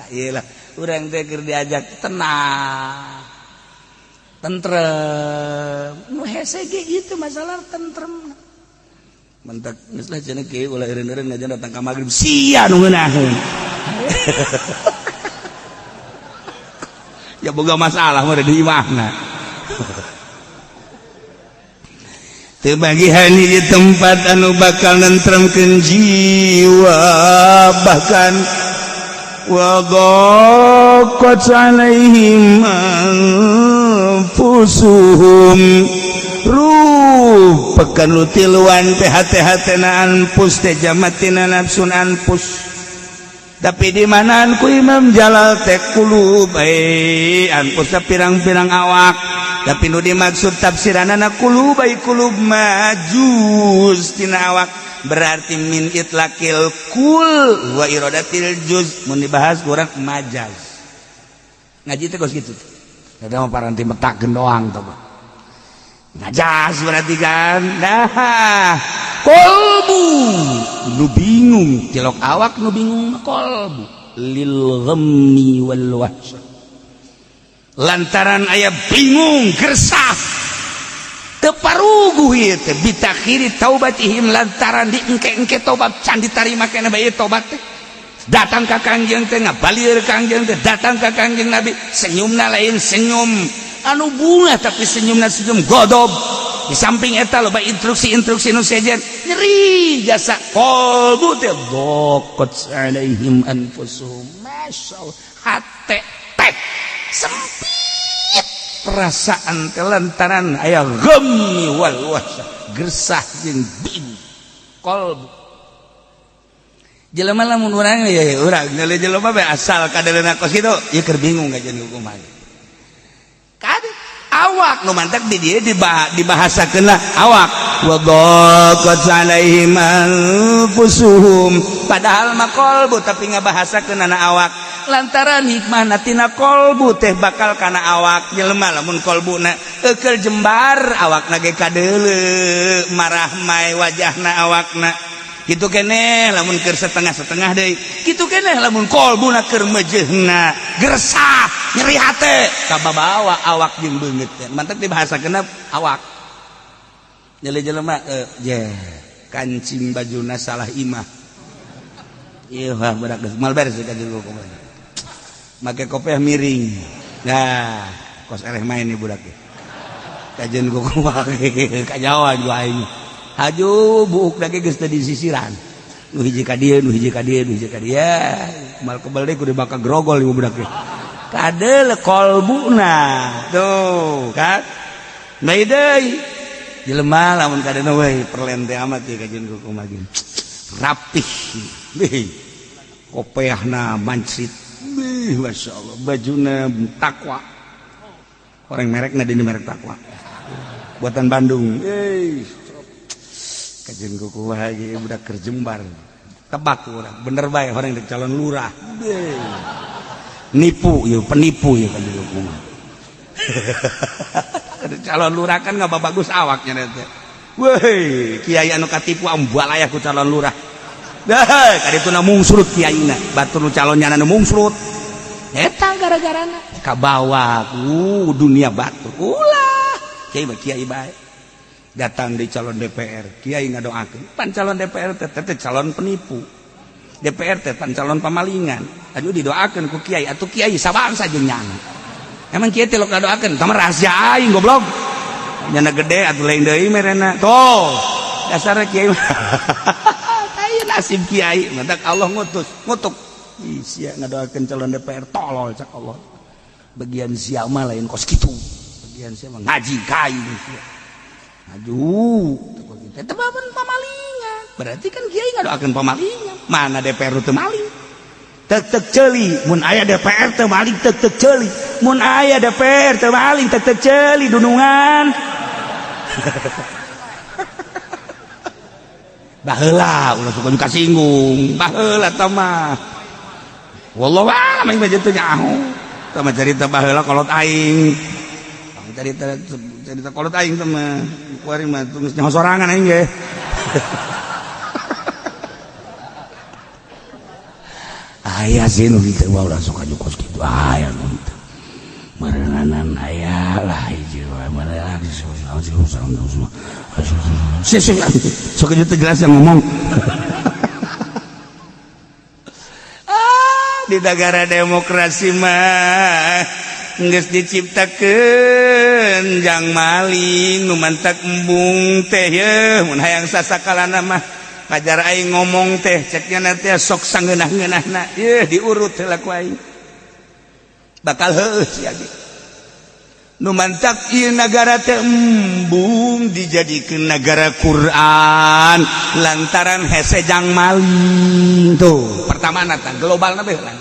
Tak ieu lah urang teh keur diajak tenang tentrem nu hese ge itu masalah tentrem. Mentak geus lah cenah kieu ulah eureun-eureun ngajan datang ka magrib sia nu ngeunaheun. Ya boga masalah mah di imahna. Teu bagihan hiji tempat anu bakal nentremkeun jiwa bahkan wa daqat alaihim anfusuhum rupakan nu tiluan teh hate-hatena anfus teh jamatina nafsun anfus. Tapi di manaan ku Imam Jalal teh kulub anfus pirang-pirang awak. Tapi nu dimaksud tafsiranana kulub ai kulub majuz tina awak berarti min itlaqil kul wa iradatil juz mun dibahas kurang majaz. Ngaji teh kos kitu. Eta mah paranti metakeun doang teh. Ngajas berarti kan. Nah, kolbu nu bingung tilok awak nu bingung kolbu lil ghammi wal wahsyah. Lantaran aya bingung gersah teu paruguh ieu teh bitakhiri taubatihim lantaran diengke-engke tobat can ditarima keneh bae tobat teh. Datang ka Kangjeng teh ngabalir Kangjeng teh, datang ka Kangjeng Nabi senyumna lain senyum anu bunga tapi senyumna senyum godob. Di samping eta loba instruksi-instruksi nu sejen nyeri jasa qalbu teh daqat alaihim anfusuhum. Masyaallah hate teh sempit perasaan teh lantaran aya ghammi wal wahsyah gersah jeung bingung qalbu. Jelema lamun urang ya urang ngeuleuh jelema bae asal kadeuleuna kos kitu ieu keur bingung kajian hukuman. Kade awak nu mantak di dieu dibahasakeun lah awak wa daqat alaihim anfusuhum padahal mah qalbu tapi ngabahasakeun na awak lantaran hikmahna tina qalbu teh bakal kana awak. Jelema lamun qalbuna eukeul jembar awakna ge kadeuleu marah mae wajahna awakna kitu keneh lamun keur setengah-setengah deui kitu keneh lamun qalbuna keur meujeuhna gersah nyeri hate kababawa awak jeung beungeut teh mantak dibahasakeun awak. Nyeli jelema je kancing bajuna salah imah ieu wah budak geus mal beres ka jeung kumaha make kopiah miring nah kos eleh main nih budak ge kajeun kumaha kajawa ju aing haju buuk lagi geus teu disisiran nu hiji ka dieu nu hiji ka dieu nu hiji ka dieu mal kebel deui kudu bakal grogol ieu budak ge kadeul qalbuna tuh kan bae deui jelema lamun kadeuna we perlen teh amat ieu kajeun kumaha rapih beuh kopeahna mancrit beuh masyaallah bajuna takwa orang merekna di merek takwa buatan Bandung euy kajeun kukumaha ge budak keur jembar tebak urang bener bae orang rek calon lurah nipu ieu penipu ieu kajeun kukumaha calon lurah kan nggak bagus awaknya teh woi kiai anu katipu ambalayah ku calon lurah dah kadituna mungsrut kiaina batur nu calon nyana nu mungsrut eta gara-garana kabawa ku dunia batur ulah kiai mah kiai bae datang di calon DPR kiai ngadoakeun pan calon DPR teh teh calon penipu DPR teh pan calon pamalingan aduh didoakeun ku kiai atuh kiai sabangsa jeung nyana emang kiai teh lok ngadoakeun tah rahasia aing goblok nyana gede atuh lain deui merena tuh dasarna kiai aya nasib kiai mantak Allah ngutus ngutuk ih sia ngadoakeun calon DPR tolol cak Allah bagian sia mah lain kos kitu bagian sia mah ngaji ka aing sia aduh kita pamalingan berarti kan kiai ngadoakeun pamalingan mana DPR teu maling tek tek ceuli mun aya DPR teu maling tek tek ceuli mun aya DPR teu maling tek tek ceuli dunungan baheula ulah suka juga singgung baheula tah mah wallahu a'lam aing mah teu nyaho tah mah carita baheula kolot aing carita cerita kolot aing teh mah kuari mah geus nyaho sorangan aing ge aya sih nu kitu mah ulah sok aju kos kitu aya nu kitu meureunanan aya lah hiji wae meureunana sok aju teu jelas yang ngomong di negara demokrasi mah geus diciptakeun jang maling nu mantak embung teh yeuh mun hayang sasakalana mah pajar aing ngomong teh ceknya nanti sok sangeunah-ngeunahna yeuh diurut heula ku aing bakal heueuh sia ge nu mantak ieu nagara teh embung dijadikeun nagara Quran lantaran hese jang maling tuh pertamana tah globalna bae heula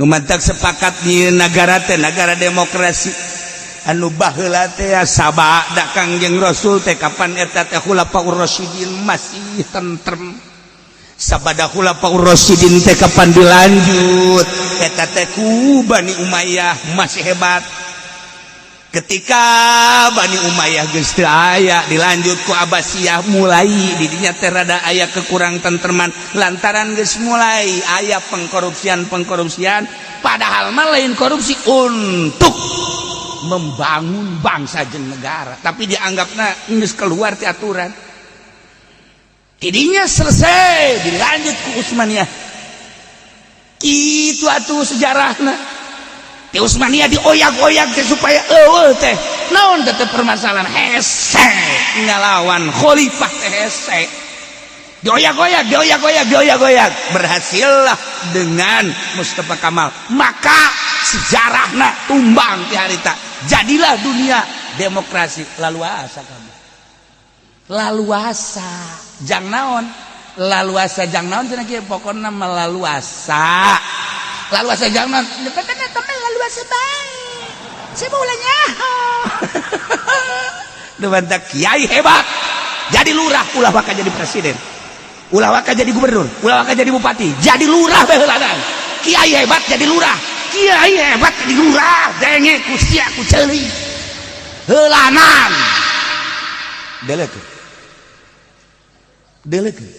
nu mantak sepakat di nagara teh nagara demokrasi anu baheula teh sabada Kangjeng Rasul teh kapan eta teh Khulafaur Rasyidin masih tentrem sabada Khulafaur Rasyidin teh kapan dilanjut eta teh ku Bani Umayyah masih hebat. Ketika Bani Umayyah geus teu aya, dilanjut ku Abbasiyah, mulai didinya teh rada aya kekurang tentreman lantaran geus mulai aya pengkorupsian-pengkorupsian, padahal mah lain korupsi untuk membangun bangsa jeung negara, tapi dianggapna geus keluar ti aturan. Tidinya selesai, dilanjut ku Utsmaniyah. Kitu atuh sejarahna. Di Utsmaniyah dioyak-oyak teh supaya eueuh teh naon teh permasalahan, hese ngalawan khalifah teh, hese dioyak-oyak, dioyak-oyak, dioyak-oyak, berhasillah dengan Mustafa Kamal. Maka sejarahna tumbang ti harita, jadilah dunia demokrasi laluasa kamu laluasa jang naon, laluasa jang naon cenah kieu, pokona melaluasa, laluasa jang naon, teman laluasa bae, saya mau ulah nyaho. Duh, kiai hebat jadi lurah, ulah bakal jadi presiden, ulah bakal jadi gubernur, ulah bakal jadi bupati, jadi lurah bae heulanan. Kiai hebat jadi lurah, kiai hebat jadi lurah, denge ku sia, ku ceuli heulanan. Delekeun, delekeun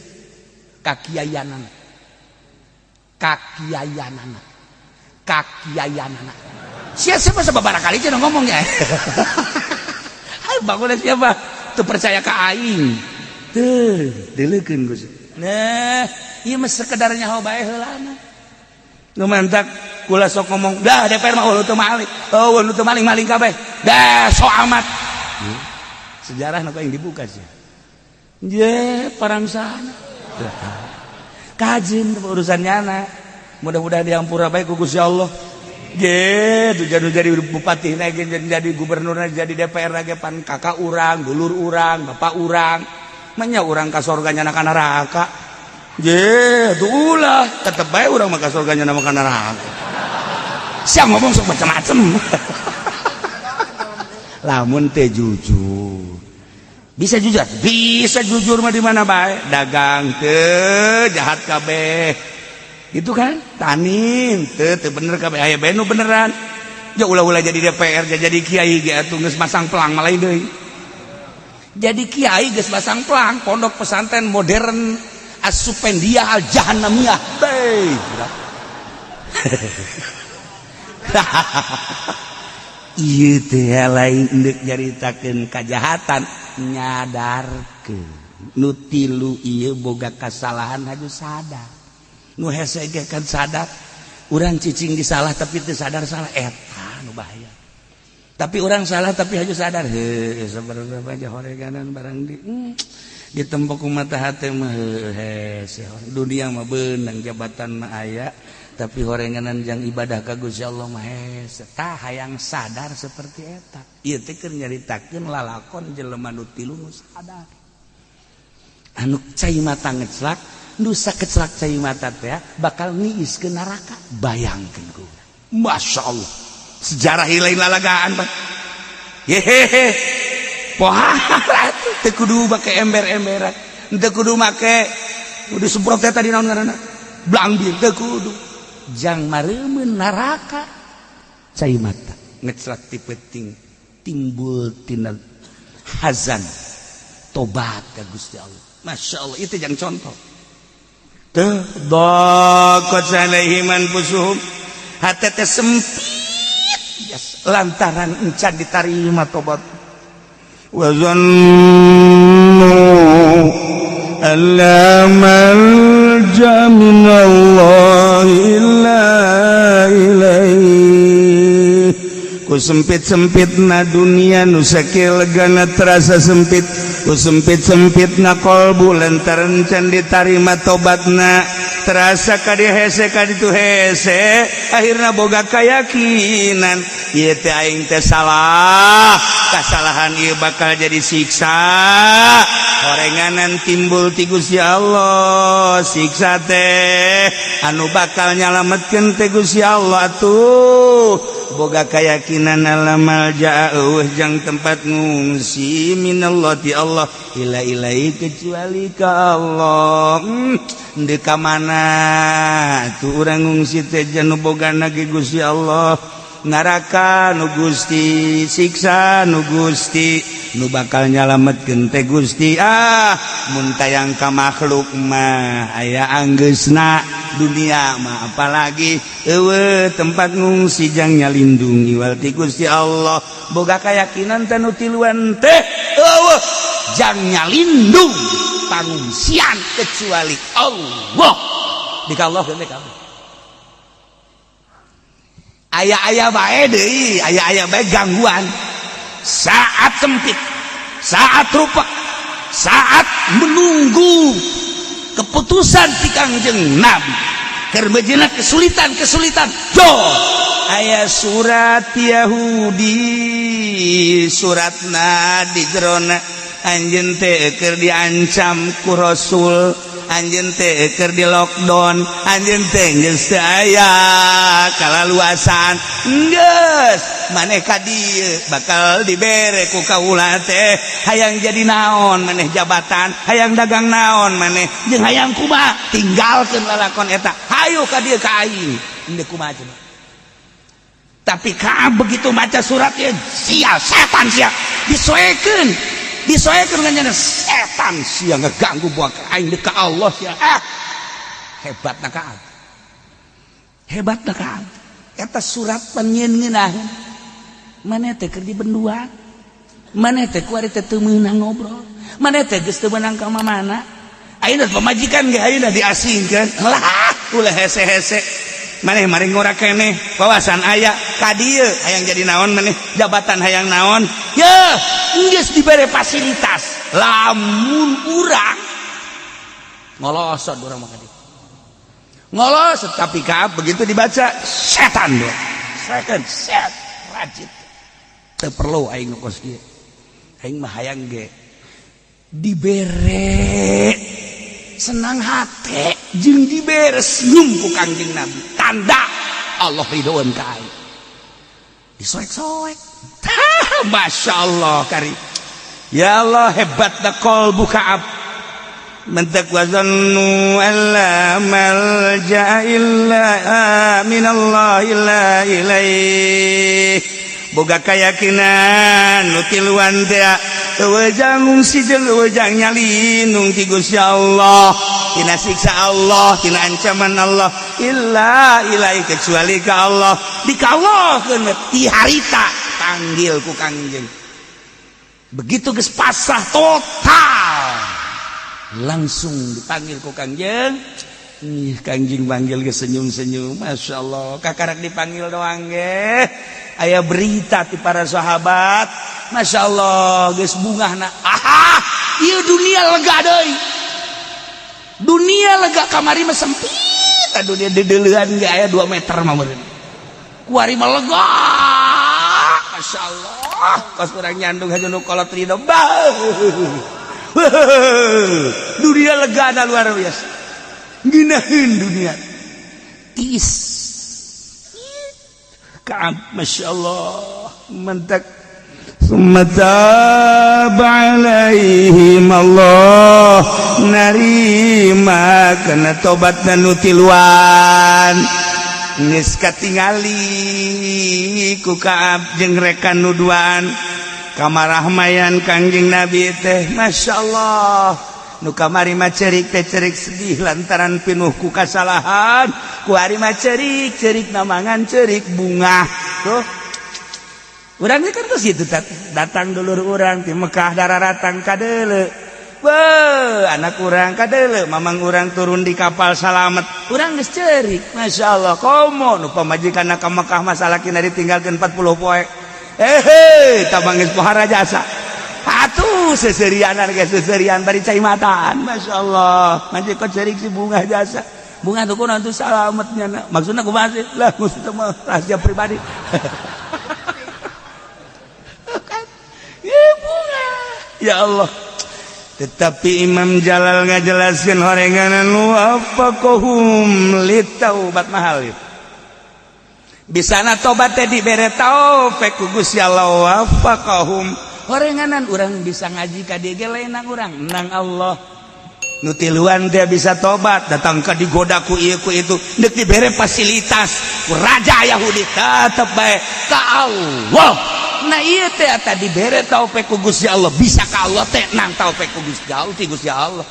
kakiaianana, kakiaianana, kakiaianana. Sia siapa sababaraha kali cenah ngomong ya. Ayo bangun, siapa teu percaya ka aing teu delekeun Gus. Nah, ieu mah sekedar nyaho bae heulana. Nu mantak kula sok ngomong, dah DPR mah oh teu maling. Oh, nu teu maling maling kabeh. Dah so amat. Sejarah nu yang dibuka sih. Je, parang sana. Kajin urusan nyana. Mudah-mudahan diampura bae ku Gusti Allah. Gitu jadi bupati lagi, jadi gubernur, jadi DPR lagi, pan kakak urang, dulur urang, bapak urang, menya urang ka sorga nyana ka neraka. Gitu ulah, tetep bae urang mah ka sorga nyana ka neraka. Sia ngomong sok macam-macam. Lamun teh jujur. Bisa jujur, bisa jujur mah di mana bae, dagang teh jahat kabeh. Itu kan tanin teu teu bener kabeh, aya bae nu beneran. Ya ulah-ulah jadi DPR, jadi kiai ge atuh geus masang pelang mah lain deui. Jadi kiai geus masang pelang pondok pesantren modern As-Supendia Al Jahannamiyah. Bae. Ieu teh lain deuk nyaritakeun kajahatan, nyadarkeun nu tilu ieu boga kasalahan haju sadar. Nu hese ge kan sadar urang cicing di salah tapi teu sadar salah, eta nu bahaya. Tapi urang salah tapi haju sadar, heuh sabarna aja horeganan barang di ditempok ku mata hate mah hese dunia mah beunang, jabatan mah aya, tapi horenganan jang ibadah ka Gusti Allah mah hese. Tah hayang sadar seperti eta. Ieu teh keur nyaritakeun lalakon jelema nu tilu nu sadar, anu cai mata ngeclak, nu sakeclak cai mata teh bakal niis ke neraka. Bayangkeun ku, Masya Allah, sejarah lain lalagaan, Pak. Yehehe, pohara teu kudu make ember-emberan, teu kudu make kudu semprot teh tadi naon ngaranna, blangbir, teu kudu jang mareumeun neraka. Cai mata ngeclak ti peuting, timbul tina hazan, tobat ka Gusti Allah. Masya Allah, itu jang contoh. Tuh daqat alaihim anfusuhum, hate teh sempit, yes, lantaran encan ditarima tobat. Wa zannu alla malja minallahi illa ilaihi. Ku sempit-sempit na dunia nu sakieu legana terasa sempit, ku sempit-sempit na kolbu lantaran can ditarima tobatna, terasa kadi hese kaditu hese, akhirna boga keyakinan ieu teh aing teh salah, kasalahan ieu bakal jadi siksa, horenganan timbul ti Gusti Allah. Siksa teh anu bakal nyalametkeun teh Gusti Allah. Atuh boga keyakinan alla malja eueuh jang tempat ngungsi minallah ti Allah illa ilaihi kecuali ka Allah. Deuk ka mana tuh urang ngungsi teh? Janu bogana ge Gusti Allah. Neraka nu Gusti, siksa nu Gusti, nu bakal nyalametkeun teh Gusti. Ah, mun tayang ka makhluk mah aya anggeusna, dunia mah apalagi euweuh tempat ngungsi jang nyalindung iwal ti Gusti Allah. Boga keyakinan teh nu tiluan teh euweuh jang nyalindung pangungsian kecuali Allah. Di Allah teh kabeh aya-aya bae deui, aya-aya bae gangguan saat sempit, saat rupak, saat menunggu keputusan ti Kangjeng Nabi keur meujeuhna kesulitan-kesulitan. Jo aya surat Yahudi, suratna di jerona anjeun teh keur diancam ku Rasul, anjeun teh keur di lockdown, anjeun teh geus teu aya kalaluasan, geus maneh ka dieu bakal dibere ku kaula teh. Hayang jadi naon maneh jabatan, hayang dagang naon maneh, jeung hayang kumaha, tinggalkeun lalakon eta, hayu ka dieu ka aing. Endek kumaha coba? Tapi ka begitu baca suratnya, sia setan sia, disoekeun, disoekeun kan, setan sia ngeganggu buat aing ka Allah sia. Ah, hebat na ka, hebat na ka. Eta surat panyieun ngeunaheun maneh teh keur dibenduan, maneh teh kuari teh teu meunang ngobrol, maneh teh geus teu meunang ka mana, ayeuna pamajikan ge ayeuna diasingkeun lah, ulah hese-hese maneh mari ngora keneh wawasan aya ka dieu, hayang jadi naon maneh jabatan, hayang naon ye, geus dibere fasilitas. Lamun urang ngolosot, urang mah ka dieu ngolosot. Tapi ka begitu dibaca, setan doa setan set rajit teu perlu aing nu kos kieu, aing mah hayang ge dibere senang hati jeung dibere senyum ku Kangjeng Nabi, tanda Allah ridhoan ka aing. Disoek-soek, Masya Allah kari, ya Allah, hebat da qalbu Ka'ab. Mentak wazannu alla malja illa minallah illa ilaih. Boga keyakinan nu tiluan teh euweuh jang ngungsi jeung euweuh jang nyalindung ti Gusti Allah, tina siksa Allah, tina ancaman Allah, illa ilaih kecuali ka Allah. Dikallahkeun ti harita panggil ku Kangjeng. Begitu geus pasrah total, langsung dipanggil ku Kangjeng. Ih, Kangjeng panggil ge senyum-senyum, Masya Allah. Kakarak dipanggil doang ge aya berita ti para sahabat, Masya Allah, geus bungahna. Aha, ieu dunia lega deui, dunia lega. Kamari mah sempit dunia, deudeulean ge aya 2 meter mah meureun, kuari mah lega, Masya Allah. Kos urang nyandung haja nu kolot ridho bah, dunia lega na luar biasa, ngeunaheun dunia tiis. Ka'ab, Masya Allah, mentak summa taba alaihim, Allah narima kana tobat nu tiluan. Geus katingali ku Ka'ab jeung rekan nu duaan kamarahmayan Kangjeng Nabi teh, Masya Allah. Nu kamari mah cerik teh cerik sedih lantaran pinuh ku kasalahan, ku ari mah cerik cerik namangan cerik bunga tuh. Urang kan ke situ datang dulur urang di Mekah dararatang kadeule. Be, anak urang kadeule, mamang urang turun di kapal salamet, urang geus cerik, Masya Allah. Komo nu pamajikan ka Mekah, masalah kina ditinggalkeun 40 poe, eh tabang geus pohara jasa atuh, seserianan ge seserian bari cai mataan, Masya Allah. Manci kok cerik si bunga jasa, bunga tuh kunaon tuh salametnya, maksudnya kumaha sih lah, maksudnya mah rahasia pribadi kan ya, bunga ya Allah. Tetapi Imam Jalal ngajelaskeun horenganan wafaqahum litaubat mahal itu. Bisana tobat teh dibere taufik ku Gusti Allah, wafaqahum. Horenganan urang bisa ngaji ka dieu ge lain nang urang, nang Allah. Nu tiluan dia bisa tobat, datang ka digoda ku ieu ku itu, deuk dibere fasilitas ku raja Yahudi tetep bae ka Allah. Nah ieu teh eta dibere taufik ku Gusti Allah, bisa ka Allah teh nang taufik ku Gusti Allah ti Gusti Allah.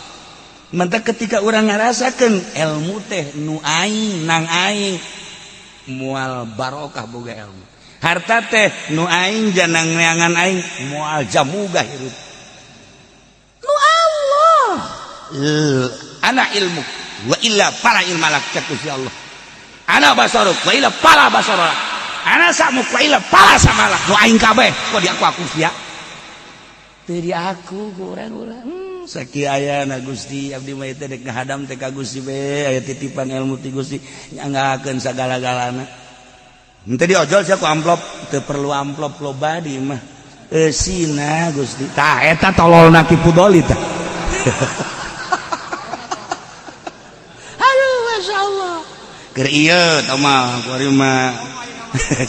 Mantak ketika urang ngarasakeun ilmu teh nu aing nang aing moal barokah boga ilmu. Harta teh nu aing janang neangan aing moal jamuga hirup. Nu Allah. Ana ilmu wa illa fala ilma lak cek Gusti Allah. Ana basaruk wa illa fala basaruk. Ana samuk wa illa fala samalak. Nu aing kabeh kok di aku sia. Teu di aku ku urang-urang. Sakieu ayana Gusti abdi mah teh dek ngahadam teh ka Gusti be aya titipan ilmu ti Gusti nyanggakeun sagala-galana. Henteu diojol sia ku amplop, teu perlu amplop loba di mah. Eusina Gusti. Tah eta tololna Ki Fudoli tah. Aduh Masya Allah. Keur ieu tah mah kuari mah.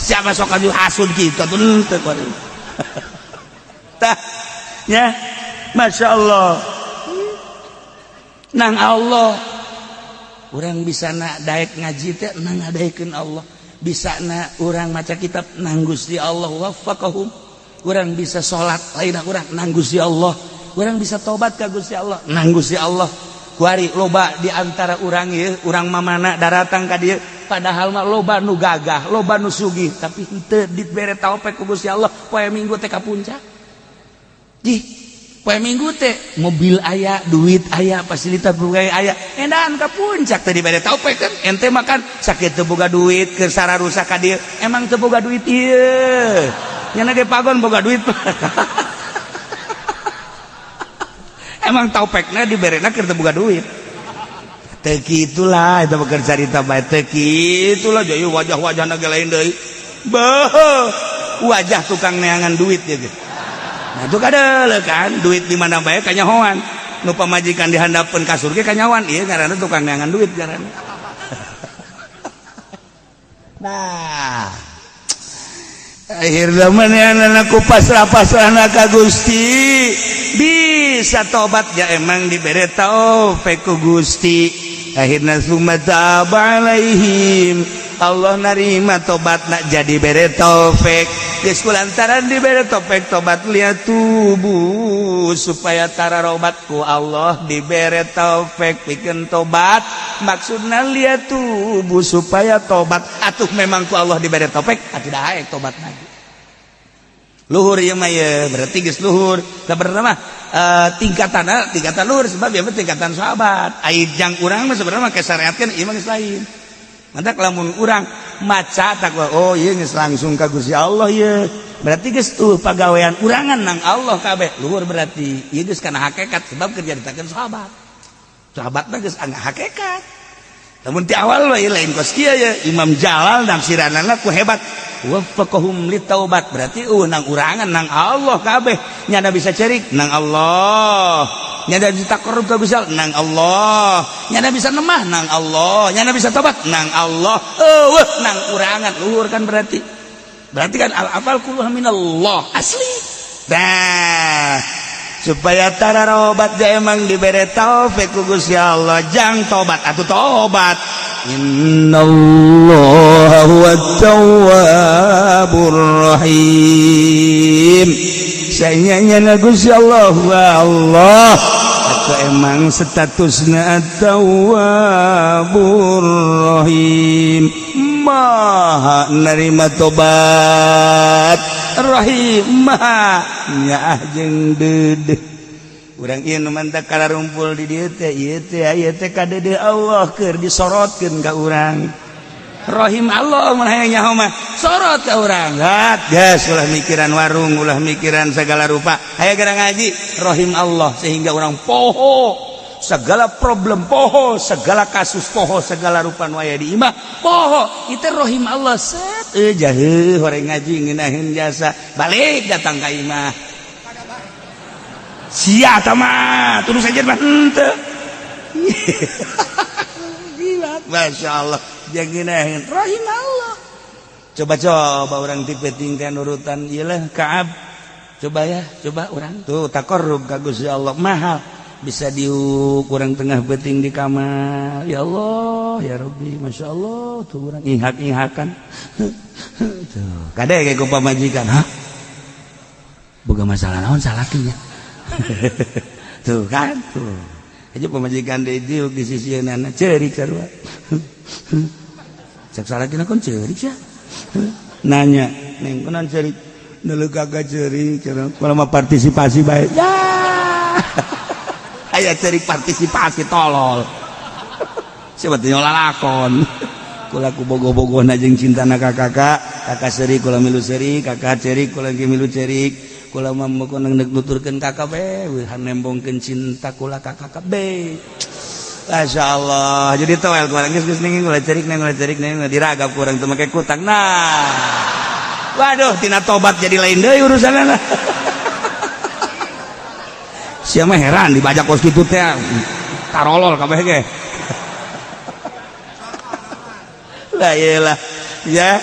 Siapa sok aju hasud kitu atuh henteu kuari. Tah nya Masya Allah. Nang Allah urang bisa na daek ngaji teh nang ngadaekeun Allah. Bisa na urang maca kitab nang Gusti Allah waffaqahum. Urang bisa salat lain urang nang Gusti Allah. Urang bisa tobat ka Gusti Allah nang Gusti Allah. Kuari loba di antara urang ieu urang mamana daratang ka dieu padahal mah loba nu gagah, loba nu sugih, tapi henteu dibere taufik ku Gusti Allah poe Minggu teh ka puncak. Jih, poe Minggu teh mobil aya, duit aya, fasilitas berbagai aya, endahan ka puncak teh dibere taufik kan. Ente makan sakit teu boga duit keur sararusak ka dieu, emang teu boga duit ieu. Nyana ge pagon boga duit. Emang taufekna diberena keur teu boga duit. Teu kitulah eta beker carita bae teu kitulah jadi wajah-wajahna ge lain deui. Beuh, wajah tukang neangan duit ya gitu. Nah itu kadele kan duit di mana bae kanyahoan. Nu pamajikan dihandapeun kasur ge kanyahoan ieu ngaranna tukang neangan duit ngaranna. Nah, akhir zaman aku pasrah-pasrahna ka Gusti bisa tobat ya emang dibere taufik ku Gusti. Akhirna summa taba alaihim, Allah narima tobatna jadi bere taufik. Geus kulantaran dibere taufik tobat liat tubuh supaya tararobat ku Allah dibere taufik pikeun tobat. Maksudna liat tubuh supaya tobat. Atuh memang ku Allah dibere taufik atuh daek tobat lagi. Luhur ieu mah ye berarti geus luhur. Sabenerna mah tingkatan tingkatan luhur sebab ieu mah tingkatan sahabat. Ai jang urang mah sebenarnya mah kasyariatkeun ieu mah geus lain. Mantak lamun urang maca takwa oh ieu geus langsung ka Gusti Allah ieu. Berarti geus tuh pagawean urangan nang Allah kabeh. Luhur berarti ieu geus kana hakikat sebab keur caritakeun sahabat. Sahabat mah geus hakikat. Namun di awal mah lain kos kieu ya Imam Jalal nafsiranana ku hebat. Waffaqahum litaubat berarti nang urangan nang Allah kabeh. Nyada bisa cerik nang Allah. Nyada bisa taqarrub ka Gusti nang Allah. Nyada bisa nemah nang Allah. Nyada bisa tobat nang Allah. Eueuh nang urangan luhur kan berarti. Berarti kan al-afal kulluha minallah asli. Nah, supaya tararobat ja emang dibere taufik ku Gusti Allah jang tobat atuh tobat. Innallaha huwat tawwabur rahim. Sayanya Gusti Allah wa Allah atau emang statusna at-tawwabur rahim maha nerima tobat rahim maha nyaah jeung deudeuh. Urang ieu nu mantak kararumpul di dieu teh ieu teh ieu teh kadeudeuh Allah keur disorotkeun ka urang. Rahim Allah mun hayang nyaho mah sorot ka urang. Gat geus ulah mikiran warung, ulah mikiran segala rupa. Aya gara ngaji rahim Allah sehingga urang poho segala problem poho, segala kasus poho, segala rupa nu aya di imah poho. Itu rahim Allah set jaheuh horeng ngaji ngeunaheun jasa balik datang ka imah. Sia tah mah terus aja mah henteu. Gila, Masya Allah jangan rahim Allah. Coba-coba orang tipe tingkat urutan iyalah Kaab. Coba ya, coba orang tuh taqarrub ka Gusti Allah mahal. Bisa diuk kurang tengah beting di kamar. Ya Allah, ya Rabbi, Masya Allah, tuh orang ihak-ihakan. Tuh, kade kayak ku pamajikan, hah? Boga masalah naon salakinya? Tuh kan, tuh. Aja pamajikan deui diuk di sisi anak ceurik sarua. Cek salakina, kon ceurik sia. Nanya, neng, kunaon ceurik? Neuleuh kagak ceurik, cenah. Kula mah partisipasi bae. Ya. Aya ceurik partisipasi, tolol. Siapa teh lalakon. Kula ku bogoh-bogohna jeung cintana ka kakak, kakak seurik kula milu seurik, kakak ceurik kula ge milu ceurik. Kula mah mun deuk nuturkeun kakak be, nembongkeun cinta kula ka kakak be. Masya Allah, jadi toel kurang geus geus ning kula ceurik, neng kula ceurik, neng diragap kurang teu make kutang. Nah. Waduh, tina tobat jadi lain deui urusanna. Sia mah heran dibajak kos kitu teh. Tarolol kabeh ge. Lah iyalah ya,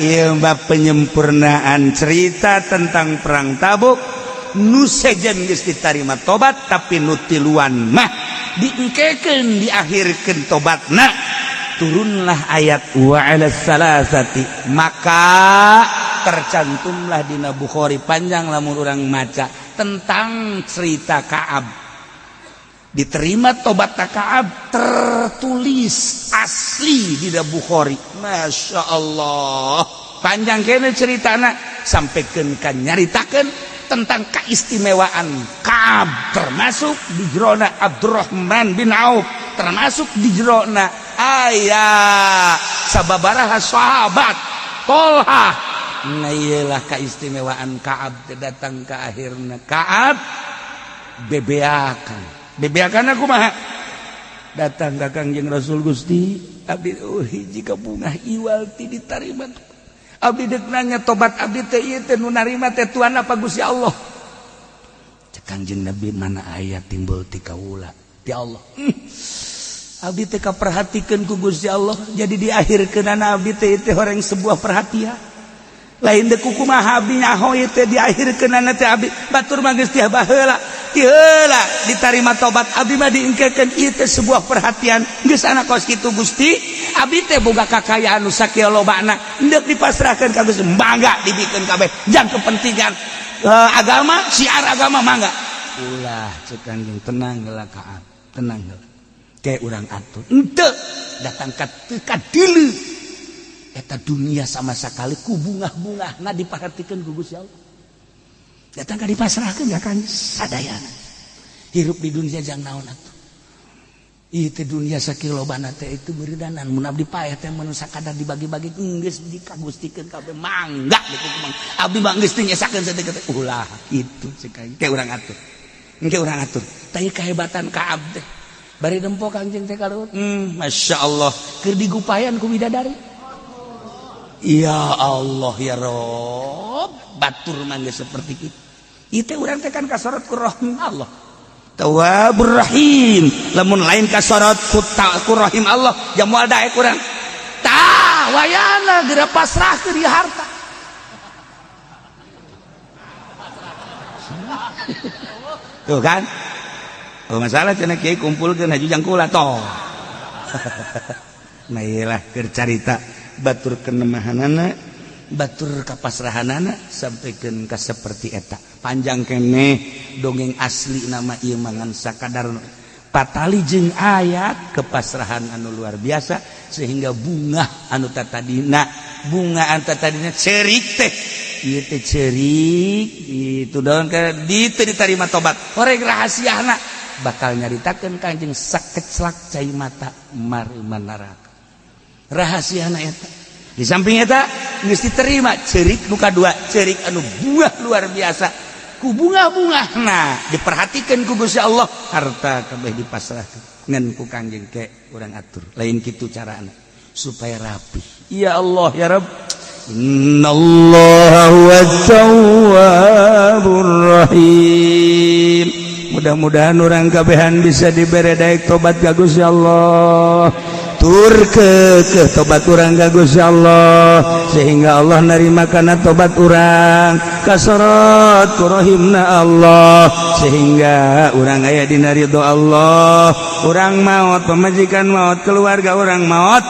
ieu mah penyempurnaan cerita tentang perang Tabuk. Nu sejen geus ditarima tobat, tapi nu tiluan mah diengkekeun, diakhirkeun tobatna, turunlah ayat wa 'alas salasati. Maka tercantumlah dina Bukhari, panjang lamun urang maca tentang cerita Ka'ab diterima tobat Ka'ab, tertulis asli di Bukhari. Masya Allah, panjang kene ceritana sampaikan kan nyaritakan tentang keistimewaan Ka'ab, termasuk di jerona Abdurrahman bin Auf, termasuk di jerona aya sababaraha sahabat, Tolha. Nah, iyalah keistimewaan Ka'ab datang ke akhirnya Ka'ab bebeakan. Bebeakan aku mah datang ke Kangjeng Rasul, "Gusti, abdi, oh, hiji bungah iwal ti ditarima. Abdi dek nanya, tobat abdi teh ieu teh nu narima teh Tuhan apa Gusti Allah?" Cek Kangjeng Nabi, "Mana aya timbul ti kaula, ti Allah." Abdi teh kaperhatikeun ku Gusti Allah, jadi di akhir kenana abdi teh teh orang sebuah perhatian lain dek kumaha. Abdi nyaho ieu teh di akhir kenana teh abdi batur mah geus ti baheula, ti heula ditarima tobat abdi mah diengkekeun. Ieu teh sebuah perhatian. Geus anak kos kitu, Gusti, abdi teh boga kakayaan nu sakieu lobana, endek dipasrahkeun ka Gusti, mangga dibikeun kabeh jang kepentingan agama, siar agama, mangga." "Ulah," cek Kangjeng, "tenang heula Kaab, tenang heula, kayak urang atur." Henteu datang ka teu kadeuleu eta dunia sama sekali, ku bungah-bungahna diperhatikan ku Gusti Allah. Datang ka dipasrahkeun ka Kangjeng sadayana. Hirup di dunia jang naon atuh? Itu dunia sakieu lobana teh itu beuridanan. Mun abdi paeh teh mun sakadar dibagi-bagi geus dikagustikeun kabeh, mangga dikukumang. Abdi mah geus teu nyesakeun saeutik teh. Ulah kitu cek aing, ke urang atur, engke urang atur. Tah, kehebatan Kaab teh bari nempo Kangjeng teh kaluhur, Masya Allah, keur digupayan ku bidadari. Ya Allah, ya Rob, batur mah geus seperti itu. Itu urang teh kan kasorot ku rahim Allah, Tawwabur Rahim. Lamun lain kasorot ku ku rahim Allah, jam moal daek urang. Tah, wayana geura pasrahkeun ieu harta. Tuh kan. Oh, masalah cenah kiai kumpulkeun haju jang kula toh. Nah, iyalah keur carita batur kenemahanana, batur kapasrahanana sampaikan ka seperti eta. Panjang keneh dongeng asli nama ieu mangan sakadar patali jeung ayat kepasrahan anu luar biasa, sehingga bunga anu tatadina, bunga anu tatadina cerik teh ieu teh cerik itu daun ke ditu diterima tobat. Horeng rahasiana bakal nyaritakeun Kanjeng, sakeclak cai mata mareuman neraka rahasiana eta. Di samping eta geus diterima cerik nu kadua, cerik anu buah luar biasa, ku bunga-bunga. Nah, diperhatikan ku Gusti Allah, harta kabeh dipasrahkeun ngan ku Kangjeng, ke urang atur, lain kitu carana supaya rapi. Ya Allah, ya Rabb, innallaha huwa tawwabur rahim. Mudah-mudahan orang kabehan bisa dibere daek tobat ka Gusti Allah. Tur ke tobat urang ka Gusti Allah, sehingga Allah nerima kana tobat urang, kasorot ku rohimna Allah, sehingga urang aya dina ridho Allah. Urang maot, pamajikan maot, keluarga urang maot.